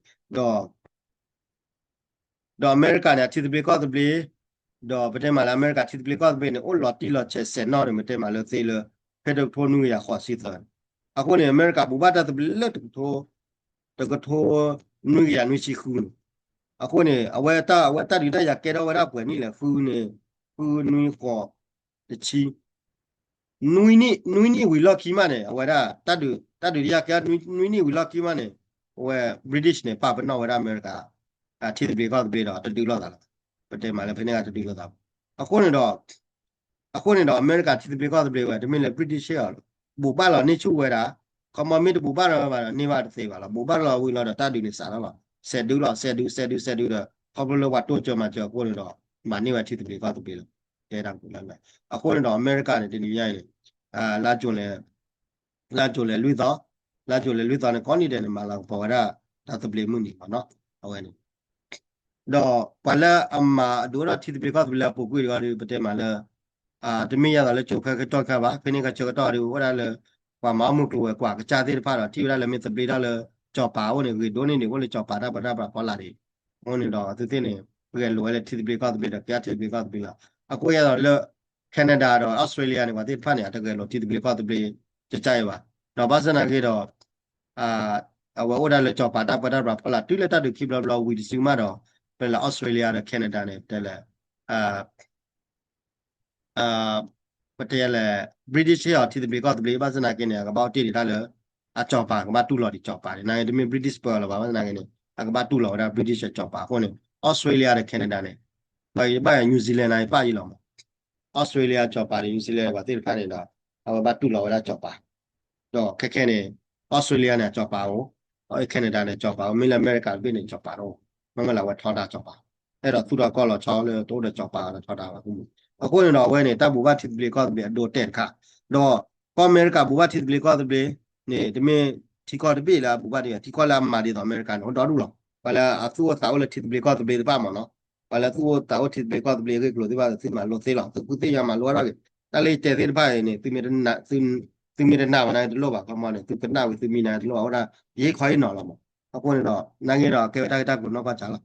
ဒီးအမဲရကၤန့ၣ် အထံသဘျ့ကီၢ်သဘျ့, ဒီးပတဲမးလၢအမဲရကၤထံသဘျ့ကီၢ်သဘျ့န့ၣ် အိၣ်လီၤတံၢ်လီၤဆဲးစဲးနီၣ်န့ၣ် ပတဲမးလၢသ့လၢ ဖဲတကထိနွံကယၤဃိးဆံသၢန့ၣ်, အဃိန့ၣ် အမဲရကၤဘူၣ်ဘၣ်တၢ်သဘျ့လၢတကထိ တကထိနွံကယၤနွံဆံဃုန့ၣ်, အဃိန့ၣ် အဝဲတၢ် အဝဲတၢ်ဒုးတၢ်ယၤကဲထီၣ်ဝဲဒၣ်ပှဲၤနံၣ်လဲၣ် ဃုန့ၣ်, ဃုနွံဃိး တဆံ နွံနံၣ် နွံနံၣ်ဝံၤလီၢ်ခံမးန့ၣ် အဝဲဒၣ် တၢ်ဒုး တၢ်ဒုးတၢ်ယၤကဲ နွံနံၣ်ဝံၤလီၢ်ခံမးန့ၣ် အဝဲ British န့ၣ် ပာ်ပနီၣ်ဝဲဒၣ်အမဲရကၤ ထံသဘျ့ကီၢ်သဘျ့ဒီး တဒုးလိာ်သးလီၤ. ပတဲမးလၢဖဲန့ၣ်ကတဒုးလိာ်သးဘၣ်. အဃိန့ၣ်ဒီး အဃိန့ၣ်ဒီး အမဲရကၤထံသဘျ့ကီၢ်သဘျ့ဝဲ တမ့ၢ်လၢ British ဟဲအီၤလီၤ. ဘူးဘၣ်လီၤန့ၢ်ဆူၣ်ဝဲဒၣ်, ခီမီမ့ၢ်တဘူးဘၣ်ဒီးဘၣ်ဒီး န့ၢ်ဘၣ်တသ့ဘၣ်လီၤ. ဘူးဘၣ်လီၤဝံၤလီၤဒီး တၢ်ဒုးန့ၣ်စးထီၣ်လီၤ. စဲးဒုးလီၤ စဲးဒုး စဲးဒုး စဲးဒုးဒီး ခီဖျိလၢပှၤတိစၢၤမၤစၢၤအဃိန့ၣ်ဒီး မၤန့ၢ်ဝဲထံသဘျ့ကီၢ်သဘျ့လီၤ. တဲဒၣ်ကလၢလၢ အဃိန့ၣ်ဒီး အမဲရကၤန့ၣ် တနံၤညါအံၤန့ၣ် လါကၠိလဲၣ် လါကၠိလဲၣ်လွံၢ်သီ, လါကၠိလဲၣ်လွံၢ်သီန့ၣ် ကိးနံၤဒဲးန့ၣ် မၤလၤကပီၤဝဲဒၣ် တၢ်သဘျ့မုၢ်နံၤမးနီၤ အဝဲန့ၣ် ဒီးပှၤလၢအမၤအဒိၣ်ထီၣ်ထံသဘျ့ကီၢ်သဘျ့လၢအပူၤကွံာ်တဂၤဒီး ပတဲမးလၢ တမ့ၢ်ယၤသးလၢကၠိခဲကတီၢ်ခဲဘၣ်. ဖဲန့ၣ်ကဆၢကတီၢ်ဒီး အိၣ်ဝဲဒၣ်လၢ ပှၤမၤအီၣ်မုၢ်ကျိၤဝဲၤကွာ်ကစၢ်သ့ၣ်တဖၣ်ဒီး ထံၣ်ဝဲဒၣ်လၢမ့ၢ်သဘျ့ထီၣ်လၢ စီၤပၤအအိၣ်န့ၣ် ဂ့ၤဒိၣ်န့ၢ်ဒံး အိၣ်လၢစီၤပၤတၢ်ပၢတၢ်ပြးဖီလာ်ဒံး. အဃိန့ၣ်ဒီး သုသ့ၣ်န့ၣ် ဂဲၤလိာ်ဝဲလၢထံသဘျ့ကီၢ်သဘျ့ဒီး ကဲထံသဘျ့ကီၢ်သဘျ့လီၤ. အဃိယၤဒီးလၢ Canada ဒီး Australia န့ၣ် ပှၤသ့ၣ်တဖၣ်န့ၣ် အတဂဲၤလိာ်ထံသဘျ့ကီၢ်သဘျ့ ကကါအံၤဘၣ်. ဒီးဘၣ်ဆၣ်သနာ်က့ဒီး အဝဲအိၣ်ဒၣ်လၢစီၤပၤတၢ်ပၢတၢ်ပြးဖီလာ် တုၤလၢတၢ်ဒုးခံဘျီဘျီဝံၤတစုမးဒီး ပလဲၤ Australia ဒီး Canada န့ၣ် တဲလဲၣ် ပတဲလဲၣ် British ဟ့ၣ်အီၤထံသဘျ့ကီၢ်သဘျ့ ဘၣ်ဆၣ်သနာ်က့န့ၣ် အကဘၣ်အိၣ်တ့ၢ်ဒံးတၢ်လၢ အစီၤပၤ ကဘၣ်တူၢ်လိာ်ဒံးစီၤပၤန့ၣ် နာ်က့တမ့ၢ် British ပၢလီၤဘၣ် ဘၣ်ဆၣ်သနာ်က့န့ၣ် အကဘၣ်တူၢ်လိာ်ဝဲဒၣ် British အစီၤပၤအဃိန့ၣ် Australia ဒီး Canada န့ၣ် ဘၣ်ယဘၣ်ယ New Zealand န့ၣ် ယပၣ်ယံလီၤမး Australia စီၤပၤဒီး New Zealand ပှၤသ့ၣ်တဖၣ်န့ၣ်ဒီး အဝဲဘၣ်တူၢ်လိာ်ဝဲဒၣ်စီၤပၤ ဒီးခဲခဲန့ၣ် Australia န့ၣ် အစီၤပၤအိၣ်, Canada န့ၣ် စီၤပၤအိၣ်, မ့ၢ်လၢအမဲရကၤတဘ့ၣ်န့ၣ် စီၤပၤတအိၣ်, မ့မ့ၢ်လၢအဝဲထီဒါစီၤပၤ, အဲၣ်ဒိးသူၣ်ထီၣ်ကီၢ်လီၤဆီလၢတအိၣ်ဒီးစီၤပၤဒီးထီဒါဘၣ်မး. အဃိန့ၣ်ဒီး အဝဲန့ၣ် တၢ်ဘူးဘၣ်ထံသဘျ့ကီၢ်သဘျ့အဒိတဲာ်တခါ, ဒီးကီၢ်အမဲရကၤဘူးဘၣ်ထံသဘျ့ကီၢ်သဘျ့န့ၣ် တမ့ၢ်ထံကီၢ်တဘ့ၣ်လၢအဘူးဘၣ်ဒံးဘၣ်, ထံကီၢ်လၢအမၤဒ်သိးအမဲရကၤန့ၣ် အိၣ်ဒီဒူၣ်လီၤ. ပှၤလၢအသူၣ်အိၣ်သးအိၣ်လၢထံသဘျ့ကီၢ်သဘျ့တဖၣ်မးနီၤ ပှၤလၢသူၣ်အိၣ်သးအိၣ်ထံသဘျ့ကီၢ်သဘျ့အဂ့ၢ်ကျိၤသ့ၣ်တဖၣ် သုမၤလိသ့လီၤ. သုးကူသ့ၣ်ညါမၤလိအါထီၣ်က့ၤ, တၢ်လၢယတဲသ့ၣ်တဖၣ်အံၤန့ၣ် သုမ့ၢ်တနာ်ဝဲန့ၣ်တလိၣ်ဘၣ် ခီမီန့ၣ် သုကနၣ်ဝံၤသုမံနၤတလိၣ်ဘၣ် အဃိဒၣ် ယဟ့ၣ်ခီဟ့ၣ်နီၤလီၤမး. အဃိန့ၣ်ဒီး နာ်က့ဒီး ကဲဝဲတၢ်ဂ့ၢ်တၢ်ကျိၤနီၢ်ကီၢ်စဲးလီၤ.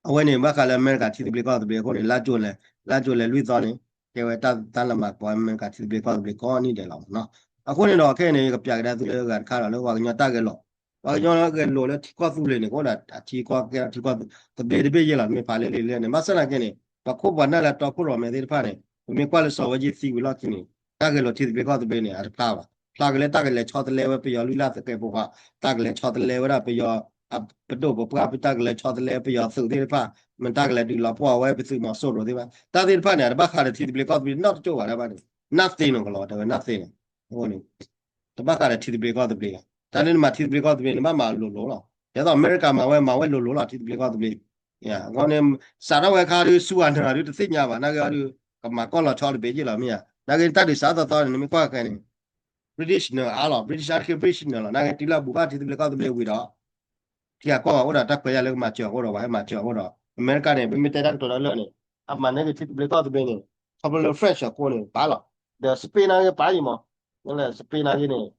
အဝဲန့ၣ် ဘၣ်ဃးလၢအမဲရကၤထံသဘျ့ကီၢ်သဘျ့အဃိန့ၣ် လါကၠိလဲၣ် လါကၠိလဲၣ်လွံၢ်သီန့ၣ် ကဲဝဲတၢ် တၢ်လၢမၤကပီၤအမဲရကၤထံသဘျ့ကီၢ်သဘျ့ကိးနံၤဒဲးလီၤမးနီၤ. အဃိန့ၣ်ဒီး ခဲအံၤန့ၣ် ယကပျးကဒါသုလၢအဂၤတခါဒီး လၢပှၤကညီတၢ်ဂဲၤလိာ်, ပှၤကညီဂဲၤလိာ်လၢထံကီၢ်သူလ့ၤန့ၣ် ကအိၣ်ဒီးအထံကီၢ်ကဲထံကီၢ်သဘျ့တဘ့ၣ်ယဲၢ်လီၤ မ့ၢ်ဖးလၢလံာ်လဲၢ်န့ၣ် ဘၣ်ဆၣ်သနာ်က့န့ၣ် ပှၤခိၣ်ပှၤနၢ်လၢအတီခိၣ်ရိၣ်မဲသ့ၣ်တဖၣ်န့ၣ် ပမ့ၢ်ကွၢ်လၢစီၤဝဲယ့ၢ်သံဝံၤလီၢ်ခံန့ၣ် တၢ်ဂဲၤလိာ်ထံသဘျ့ကီၢ်သဘျ့န့ၣ် အတဖျါဘၣ်. ဖျါက့ၤလၢတၢ်ကလဲၤဆီတလဲဝဲပယီၤလွံၢ်လၢ်သကဲးပဝး, တၢ်ကလဲၤဆီတလဲဝဲဒၣ်ပယီၤ ပဒိၣ်ပပှၢ် ပတၢ်ကလဲၤဆီတလဲပယီၤသုးသ့ၣ်တဖၣ်, မ့ၢ်တၢ်ကလဲၤဒုးလီၤပှီၢ်ဝဲပသုးမီၤစိရိၤသ့ၣ်တဖၣ်, တၢ်သ့ၣ်တဖၣ်န့ၣ် အတဘၣ်ဃးဒီးထံသဘျ့ကီၢ်သဘျ့နီတကၠိၢ်ဘၣ် တၢ်ဘၣ်န့ၣ်, nothing နီၤ ကလီၤတဲဝဲ nothing နီၤ, အဃိန့ၣ် တဘၣ်ဃးဒီးထံသဘျ့ကီၢ်သဘျ့ဘၣ်, တၢ်လၢနမၤထံသဘျ့ကီၢ်သဘျ့ နဘၣ်မၤလိၤလိၤလီၤ, ဒ်သိးအမဲရကၤမၤဝဲ မၤဝဲလိၤလိၤလီၤ ထံသဘျ့ကီၢ်သဘျ့, အဃိန့ၣ် စးထီၣ်ဝဲခါဒုးဆူအနၢၤဒုးတသ့ၣ်ညါဘၣ် နာ်က့အီၤဒုး ကမၤကီၢ်လီၤဆီတဘ့ၣ်ယ့ၢ်လီၤမ့ၢ်ဧါ, နာ်က့တၢ်ဒုးစးထီၣ်သီန့ၣ် နမ့ၢ်ကွၢ်ခဲန့ၣ် British နၢၤအါလီၤ, British အါတက့ၢ် British နၢၤလီၤ, နာ်က့တုၤလၢဘူၣ်ဘၣ်ထံသဘျ့ကီၢ်သဘျ့ဝံၤဒီး ထံဂၤကီၢ်ဂၤအိၣ်ဒီးတၢ်ခွဲးယာ်လၢကမၤစၢၤအဃိဒီး ပှၤဟဲမၤစၢၤအဃိဒီး အမဲရကၤန့ၣ် ပမ့ၢ်တဲတၢ်ကတိၤလၢလၢာ်န့ၣ် အမၤန့ၢ်က့ၤထံသဘျ့ကီၢ်သဘျ့န့ၣ် ခီဖျိလၢ French အဃိန့ၣ် ပာ်လီၤ, ဒီး Spain နာ်က့ပာ်ယံၤမး, လၢ Spain နာ်က့န့ၣ်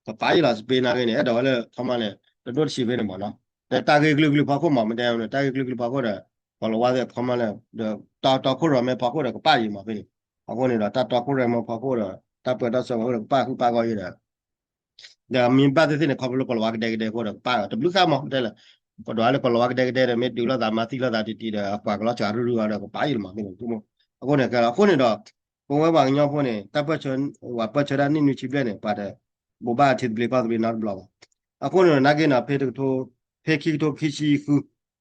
ကပာ်ယံၤလီၤ Spain နာ်က့န့ၣ် အဲၣ်ဒိးဝဲလၢခီမီန့ၣ် တဒိၣ်တဆံးဖဲန့ၣ်မးနီၤ, ဒီးတၢ်ဂ့ၢ်ကလုာ်ကလုာ်ဖီခိၣ်မး မ့ၢ်တဲတၢ်ဂ့ၢ်ကလုာ်ကလုာ်ဖီခိၣ်ဒီး ကီၤလၤဝါသ့ၣ်ခီမီလၢ ဒီးတၢ်တီခိၣ်ရိၣ်မဲဖီခိၣ်ဒီးကပာ်ယံၤမးဖဲန့ၣ်, အဃိန့ၣ်ဒီး တၢ်တီခိၣ်ရိၣ်မဲဖီခိၣ်ဒီး တၢ်ပၢၢ်တၢ်ဆၢဖီခိၣ်ဒီးကပာ်ဃုာ်ပာ်ဂီၢ်ယံၤဒီး ဒီးမ့ၢ်ဘၣ်သ့ၣ်သ့ၣ်န့ၣ် ခီဖျိလၢကီၤလၤဝါကဒဲကဒဲအဃိဒီး ကပာ်အီၤတဘျုးဃာ်မး တဲလၢ ကဒွးလၢကီၤလၤဝါကဒဲကဒဲဒီး မ့ၢ်ဒုးလိာ်သးမၤသံလိာ်သးတံၢ်တံၢ်ဒီး အပှၤကလီၤစှၤရုၢ်ရုၢ်အီၤဒီး ကပာ်ယံၤလီၤမး ဖဲန့ၣ် အဃိန့ၣ် အဃိန့ၣ်ဒီး ပဝဲပှၤကညီဖိန့ၣ် တၢ်ပၢၢ်ဆၢ ပှၤပၢၢ်ဆၢဒၣ်နံၣ်နွံဆံဘျဲၣ်န့ၣ် ပှၤတဘိးဘၣ်ထံသဘျ့ကီၢ်သဘျ့နီတဘျီဘၣ်. အဃိန့ၣ် နာ်က့န့ၣ် ဖဲတကထိ ဖဲခံကထိခံဆံဃု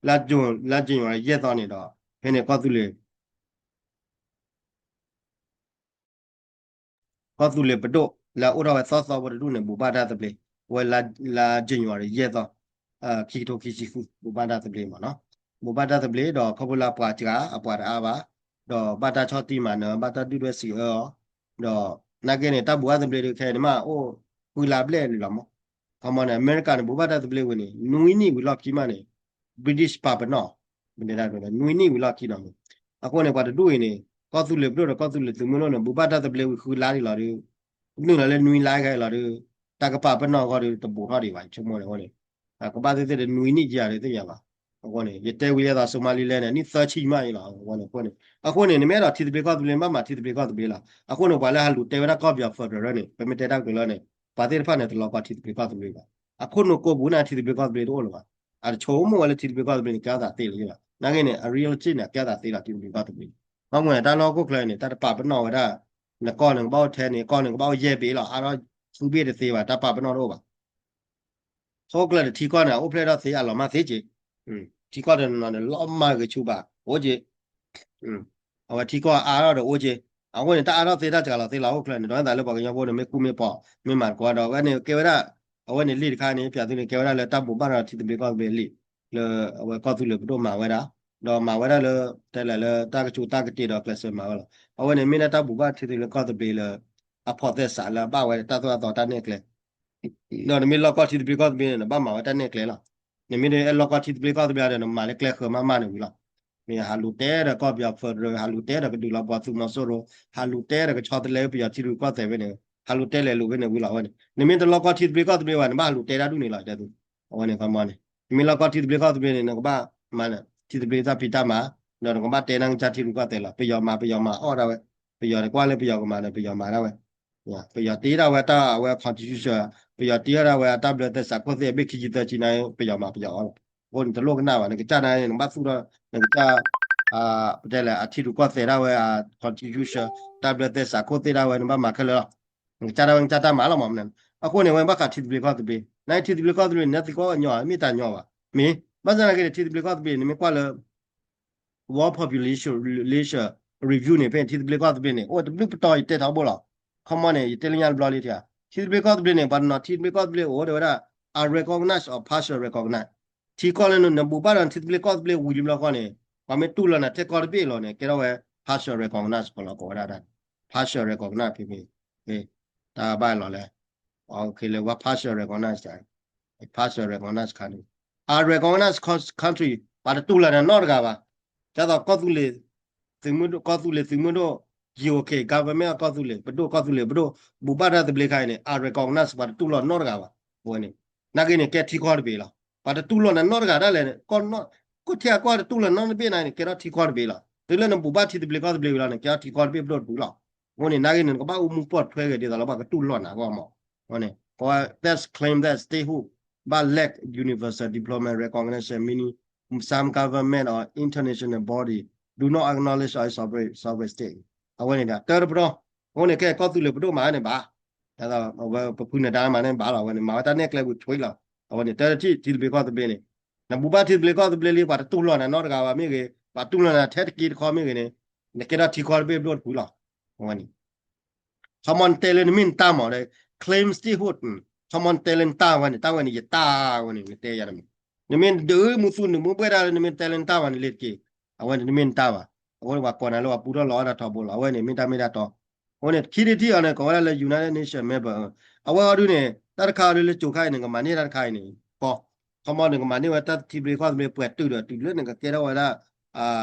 လါ January ယဲၢ်သီန့ၣ်ဒီး ဖဲန့ၣ် ကီၢ်သူလ့ၤ ကီၢ်သူလ့ၤပဒိၣ် လၢအအိၣ်ထီၣ်ဝဲသီသီဖိတဒူၣ်န့ၣ် ဘိးဘၣ်တၢ်သဘျ့, ဝဲလါ January ယဲၢ်သီ ခံကထိခံဆံဃု ဘိးဘၣ်တၢ်သဘျ့မးနီၤ. ဘိးဘၣ်တၢ်သဘျ့ဒီး ခီဖျိလၢအပှၤစှၤ အပှၤတအါဘၣ်, ဒီးဘၣ်တၢ်ဆီၣ်တံၢ်မၤနၢၤ ဘၣ်တၢ်ဒုၣ်ဒွဲၣ်စံးအၢအီၤ, ဒီးနာ်က့န့ၣ် တၢ်ဘိးဘၣ်သဘျ့ဒုးခဲအံၤန့ၣ်မး အိၣ်ဃုလါဘျဲၣ်လံလီၤမး. ခီမီန့ၣ် အမဲရကၤန့ၣ် ဘိးဘၣ်တၢ်သဘျ့ဝံၤန့ၣ် နွံနံၣ်ဝံၤလီၢ်ခံမးန့ၣ် British ပာ်ပနီၣ် နွံနံၣ်ဝံၤလီၢ်ခံနီၤ. အဃိန့ၣ် ပှၤတဒူၣ်အံၤန့ၣ် ကီၢ်သူလ့ၤပဒိၣ်ဒီးကီၢ်သူလ့ၤသုးမုၢ်ဒိၣ်န့ၣ် ဘိးဘၣ်တၢ်သဘျ့ဝံၤဃုလါဒံးလီၤဒီး နုာ်လီၤလၢနွံလါခဲအံၤလီၤဒီး တၢ်ကပာ်ပနီၣ်အဂီၢ်ဒီးတဘိးထီၣ်ဒံးဘၣ် ဆိကမိၣ်န့ၣ်အဃိန့ၣ် ကဘၣ်သ့ၣ်သ့ၣ်ဒီးနွံနံၣ်ကယၤဒီးသ့ၣ်ညါဘၣ်. အဃိန့ၣ် ယတဲဝံၤလၢသး Somaliland န့ၣ် နံၣ်သၢဆံမးအံၤလီၤ. အဃိန့ၣ် အဃိန့ၣ် နမ့ၢ်အဲၣ်ဒိးထံသဘျ့ကီၢ်သဘျ့ နဘၣ်မၤထံသဘျ့ကီၢ်သဘျ့လီၤ. အဃိန့ၣ် ပှၤလၢဟးလူၤတဲဝဲဒၣ်ကီၢ်ပယီၤ federal န့ၣ် ပမ့ၢ်တဲတၢ်ကတိၤလၢန့ၣ် ပှၤသ့ၣ်တဖၣ်န့ၣ် တလီၤကီထံသဘျ့ကီၢ်သဘျ့ဘၣ်. အခိၣ်နူာ်ကိးပူၤန့ၣ် ထံသဘျ့ကီၢ်သဘျ့တအိၣ်လၢၤဘၣ်. အတဆိကမိၣ်ဝဲလၢထံသဘျ့ကီၢ်သဘျ့န့ၣ် ကဲထီၣ်သးသ့လၢၤဘၣ်. နာ်က့န့ၣ် အ reality န့ၣ် အကဲထီၣ်သးသ့လီၤ ထံသဘျ့ကီၢ်သဘျ့. ဘၣ်မနုၤတၢ်လၢဟီၣ်ခိၣ်ချၢန့ၣ် တၢ်တပာ်ပနီၣ်ဝဲဒၣ် နကီၢ်န့ၣ်ကဘၣ်အိၣ်ထဲန့ၣ် ကီၢ်န့ၣ်ကဘၣ်အိၣ်ယဲၢ်ဘ့ၣ်လီၤ. အါထီၣ်ဃုဘ့ၣ်တသ့ဘၣ် တၢ်ပာ်ပနီၣ်တအိၣ်ဘၣ်. ဟီၣ်ခိၣ်ချၢဒီးထံကီၢ်န့ၣ် အအိၣ်ဖျဲၣ်ထီၣ်သ့အလီၤမၢ်သ့က့ၤ, ထံကီၢ်တနီၤနီၤန့ၣ် လီၤမၢ်ဂ့ၤဆူဘၣ် အိၣ်က့ၤ, အဝဲထံကီၢ်အါထီၣ်ဒီးအိၣ်က့ၤ, အဃိန့ၣ် တၢ်အါထီၣ်သ့တၢ်စှၤလီၤသ့လၢဟီၣ်ခိၣ်ချၢန့ၣ် ဒီးသးလၢပှၤကညီဖိန့ၣ် မ့ၢ်ကူမ့ၢ်ပီး မ့ၢ်မၤသကိးဒီး အဝဲန့ၣ်ကဲဝဲဒၣ် အဝဲန့ၣ်လံာ်တခါန့ၣ် ပၠးသုန့ၣ် ကဲဝဲဒၣ်လၢတၢ်ဘိးဘၣ်ဒီးထံသဘျ့ကီၢ်သဘျ့လံာ် လၢအဝဲကီၢ်သူလ့ၤပဒိၣ်မၤဝဲဒၣ်, ဒီးမၤဝဲဒၣ်လၢ တဲလဲၣ်လၢတၢ်ကစူၤတၢ်ကတ့ၤဒီးကျဲးစၢးမၤဝဲလီၤ. အဝဲန့ၣ်မ့ၢ်ဒၣ်တၢ်ဘိးဘၣ်ထံသဘျ့ကီၢ်သဘျ့လၢ အဖိးသဲစးလၢအဘၣ်ဝဲတၢ်သိၣ်တၢ်သီတၢ်နဲၣ်ကျဲ ဒီးနမ့ၢ်လီၢ်ကီၢ်ထံသဘျ့ကီၢ်သဘျ့န့ၣ် နဘၣ်မၤဝဲတၢ်နဲၣ်ကျဲလီၤ. နမ့ၢ်ဒ်အဲၣ်လီၢ်ကီၢ်ထံသဘျ့ကီၢ်သဘျ့ဒီး နမၤလၢကျဲဃၢၤမးမးန့ၣ်ဝံၤလီၤ. မ့ၢ်ဟးလူၤတဲဒီးကီၢ်ပယီၤ federal ဟးလူၤတဲဒီးကဒုးလီၤပှီၢ်သုးမီၤစိရိၤ ဟးလူၤတဲဒီးကဆီတလဲပယီၤထံရူၢ်ကီၢ်သဲးဖဲန့ၣ် ဟးလူၤတဲလဲၤလိာ်ဖဲန့ၣ်ဝံၤလီၤဝဲန့ၣ်. နမ့ၢ်တလီၢ်ကီၢ်ထံသဘျ့ကီၢ်သဘျ့ဘၣ် နဘၣ်ဟးလူၤတဲတၢ်ဒ်န့ၣ်လီၤ တဲသု အဝဲန့ၣ်ခီမီန့ၣ် နမ့ၢ်လီၢ်ကီၢ်ထံသဘျ့ကီၢ်သဘျ့န့ၣ် နကဘၣ်မၤထံသဘျ့တၢ်ဖံးတၢ်မၤ ဒီးနကဘၣ်တဲနကစၢ်ထံရူၢ်ကီၢ်သဲးလီၤ. ပယီၤမၤ ပယီၤမၤအီၣ်ဒၣ်ဝဲ, ပယီၤန့ၣ်ကွၢ်လၢပယီၤကမၤဒီး ပယီၤမၤဒၣ်ဝဲ ပယီၤတ့ထီၣ်ဝဲတၢ်အဝဲ constitution ပယီၤတ့ထီၣ်ဒၣ်ဝဲအတၢ်ဘျၢသဲစးခိၣ်သ့ၣ် အဘ့ၣ်ခံဆံသၢဆံန့ၣ် ပယီၤမၤပယီၤအီၣ်လီၤ. အဃိန့ၣ် တလိၣ်ကနၣ်ဘၣ် နကစၢ်န့ၣ် နကဘၣ်သူၣ်ထီၣ် နကစၢ် ပတဲလဲၣ် အထံရူၢ်ကီၢ်သဲးဒၣ်ဝဲအ constitution တၢ်ဘျၢသဲစးခိၣ်သ့ၣ်ဒၣ်ဝဲ နဘၣ်မၤခဲလၢာ်လီၤ. နကစၢ်ဒၣ်ဝဲ နကစၢ်တၢ်မၤလီၤမး အဃိန့ၣ် ဝဲဘၣ်ဃးထံသဘျ့ကီၢ်သဘျ့ နထံသဘျ့ကီၢ်သဘျ့န့ၣ် နသံကွၢ်ညီ မ့ၢ်တၢ်ညီဘၣ် မ့ၢ် ဘၣ်ဆၣ်သနာ်က့န့ၣ် ထံသဘျ့ကီၢ်သဘျ့န့ၣ် မ့ၢ်ကွၢ်လၢ World Population Review န့ၣ် ဖဲထံသဘျ့ကီၢ်သဘျ့န့ၣ် အိၣ်တဘျုးပတီၢ် ယတဲထီဘိလီၤ. ခီမီန့ၣ် ယတဲလၢညါတဘျီလံထံဧါ ထံသဘျ့ကီၢ်သဘျ့န့ၣ် ပှၤတနီၤထံသဘျ့ကီၢ်သဘျ့အိၣ်ဒီးဝဲဒၣ် unrecognized or partial recognize ထံကီၢ်လၢနဘိးဘၣ်ဒီးထံသဘျ့ကီၢ်သဘျ့ဝံၤလံဘျီဃီန့ၣ် ပှၤမ့ၢ်တူၢ်လိာ်နၤထဲကီၢ်တဘ့ၣ်လီၤန့ၣ် ကဲထီၣ်ဝဲ partial recognize ကလီၤကိးဝဲဒၣ် partial recognize ဖဲဖဲ တၢ်ဘၣ်လီၤလဲၣ် လၢ partial recognize partial recognize country unrecognized country ပှၤတတူၢ်လိာ်နၤနီတဂၤဘၣ်. ဒ်သိးကီၢ်သူလ့ၤ သုးမုၢ်ဒိၣ် ကီၢ်သူလ့ၤသုးမုၢ်ဒိၣ် G O K government ကီၢ်သူလ့ၤပဒိၣ် ကီၢ်သူလ့ၤပဒိၣ် ဘိးဘၣ်တၢ်သဘျ့ခါအံၤန့ၣ် unrecognized ပှၤတတူၢ်လိာ်နီတဂၤဘၣ်. အဝဲန့ၣ် နာ်က့န့ၣ် ကဲထံကီၢ်တဘ့ၣ်လီၤ. ပှၤတတူၢ်လိာ်နၤနီတဂၤဒၣ်လဲာ် ကီၢ်ထံအကီၢ်တတူၢ်လိာ်နီတဘ့ၣ်န့ၣ် ကဲထီၣ်ထံကီၢ်တဘ့ၣ်လီၤ. တုၤလၢနဘိးဘၣ်ထံသဘျ့ကီၢ်သဘျ့ဝံၤလီၤန့ၣ် ကဲထီၣ်ထံကီၢ်တဘ့ၣ်ပဒိၣ်တဘ့ၣ်လီၤ. အဃိန့ၣ် နာ်က့န့ၣ် နကဘၣ်အိၣ်မူပိာ်ထွဲဂ့ၤ ဒ်သိးလၢပှၤကတူၢ်လိာ်နၤအဂီၢ်မး. အဃိန့ၣ် that's claim that statehood but lack universal diplomatic recognition meaning some government or international body do not acknowledge our sovereign state အဝဲန့ၣ်ဒီး တၢတပတီၢ် အဃိန့ၣ် ကဲကီၢ်သူလ့ၤပဒိၣ်မၤန့ၣ်ဘၣ် ဒ်သိးအဝဲပဖုနဒါမၤန့ၣ်ဘၣ်လီၤ အဝဲန့ၣ် မၤဝဲတၢ်နဲၣ်ကျဲဝံၤထွံလီၤ. အဝဲန့ၣ် တၢ်ထံၣ်ထံသဘျ့ကီၢ်သဘျ့န့ၣ် နဘူးဘၣ်ထံသဘျ့ကီၢ်သဘျ့လံ ပှၤတတူၢ်လိာ်နၤနီတဂၤဘၣ်မ့ၢ်ဂ့ၤ ပှၤတူၢ်လိာ်နၤထဲတက့တခီမ့ၢ်ဂ့ၤန့ၣ် နကဲထီၣ်ထံကီၢ်တဘ့ၣ်ဘျိၣ်တဖုလီၤ. အဝဲန့ၣ် ခီမီနတဲလၢနမ့ၢ်နတၢ်မး claim statehood ခီမီနတဲလၢနတၢ်ဝဲန့ၣ် တၢ်ဝဲန့ၣ် ယတၢ်ဝဲန့ၣ် နတဲယၤတမံၤ နမ့ၢ်ဒုးမူသူၣ်နမူဘှဲၣ်ဒၣ်လၢ နမ့ၢ်တဲလၢနတၢ်ဝဲန့ၣ်လ့ၤတက့ၢ် အဝဲန့ၣ် တမ့ၢ်နတၢ်ဘၣ်. အဃိန့ၣ် ပှၤကိးနၤလၢပှၤပူထီၣ်လီၤအီၣ်တၢ်ထီဘိလီၤ. အဝဲန့ၣ် မ့ၢ်တၢ်မ့ၢ်တၢ်တီ အဃိန့ၣ် ခံထံၣ်ထံၣ်အီၤန့ၣ် ကိးဝဲဒၣ်လၢ United Nations member အဝဲအီၤဒုန့ၣ် တၢ်တခါအီၤဒုလၢကၠိၤခါအံၤန့ၣ် ကမၤန့ၢ်တၢ်တခါအံၤန့ၣ် ကီ ခီမီန့ၣ် ကမၤန့ၢ်ဝဲတၢ်ထံသဘျ့ကီၢ်သဘျ့ပှဲၤတုာ်ဒီး တုၤလၢနကကဲထီၣ်ဝဲဒၣ်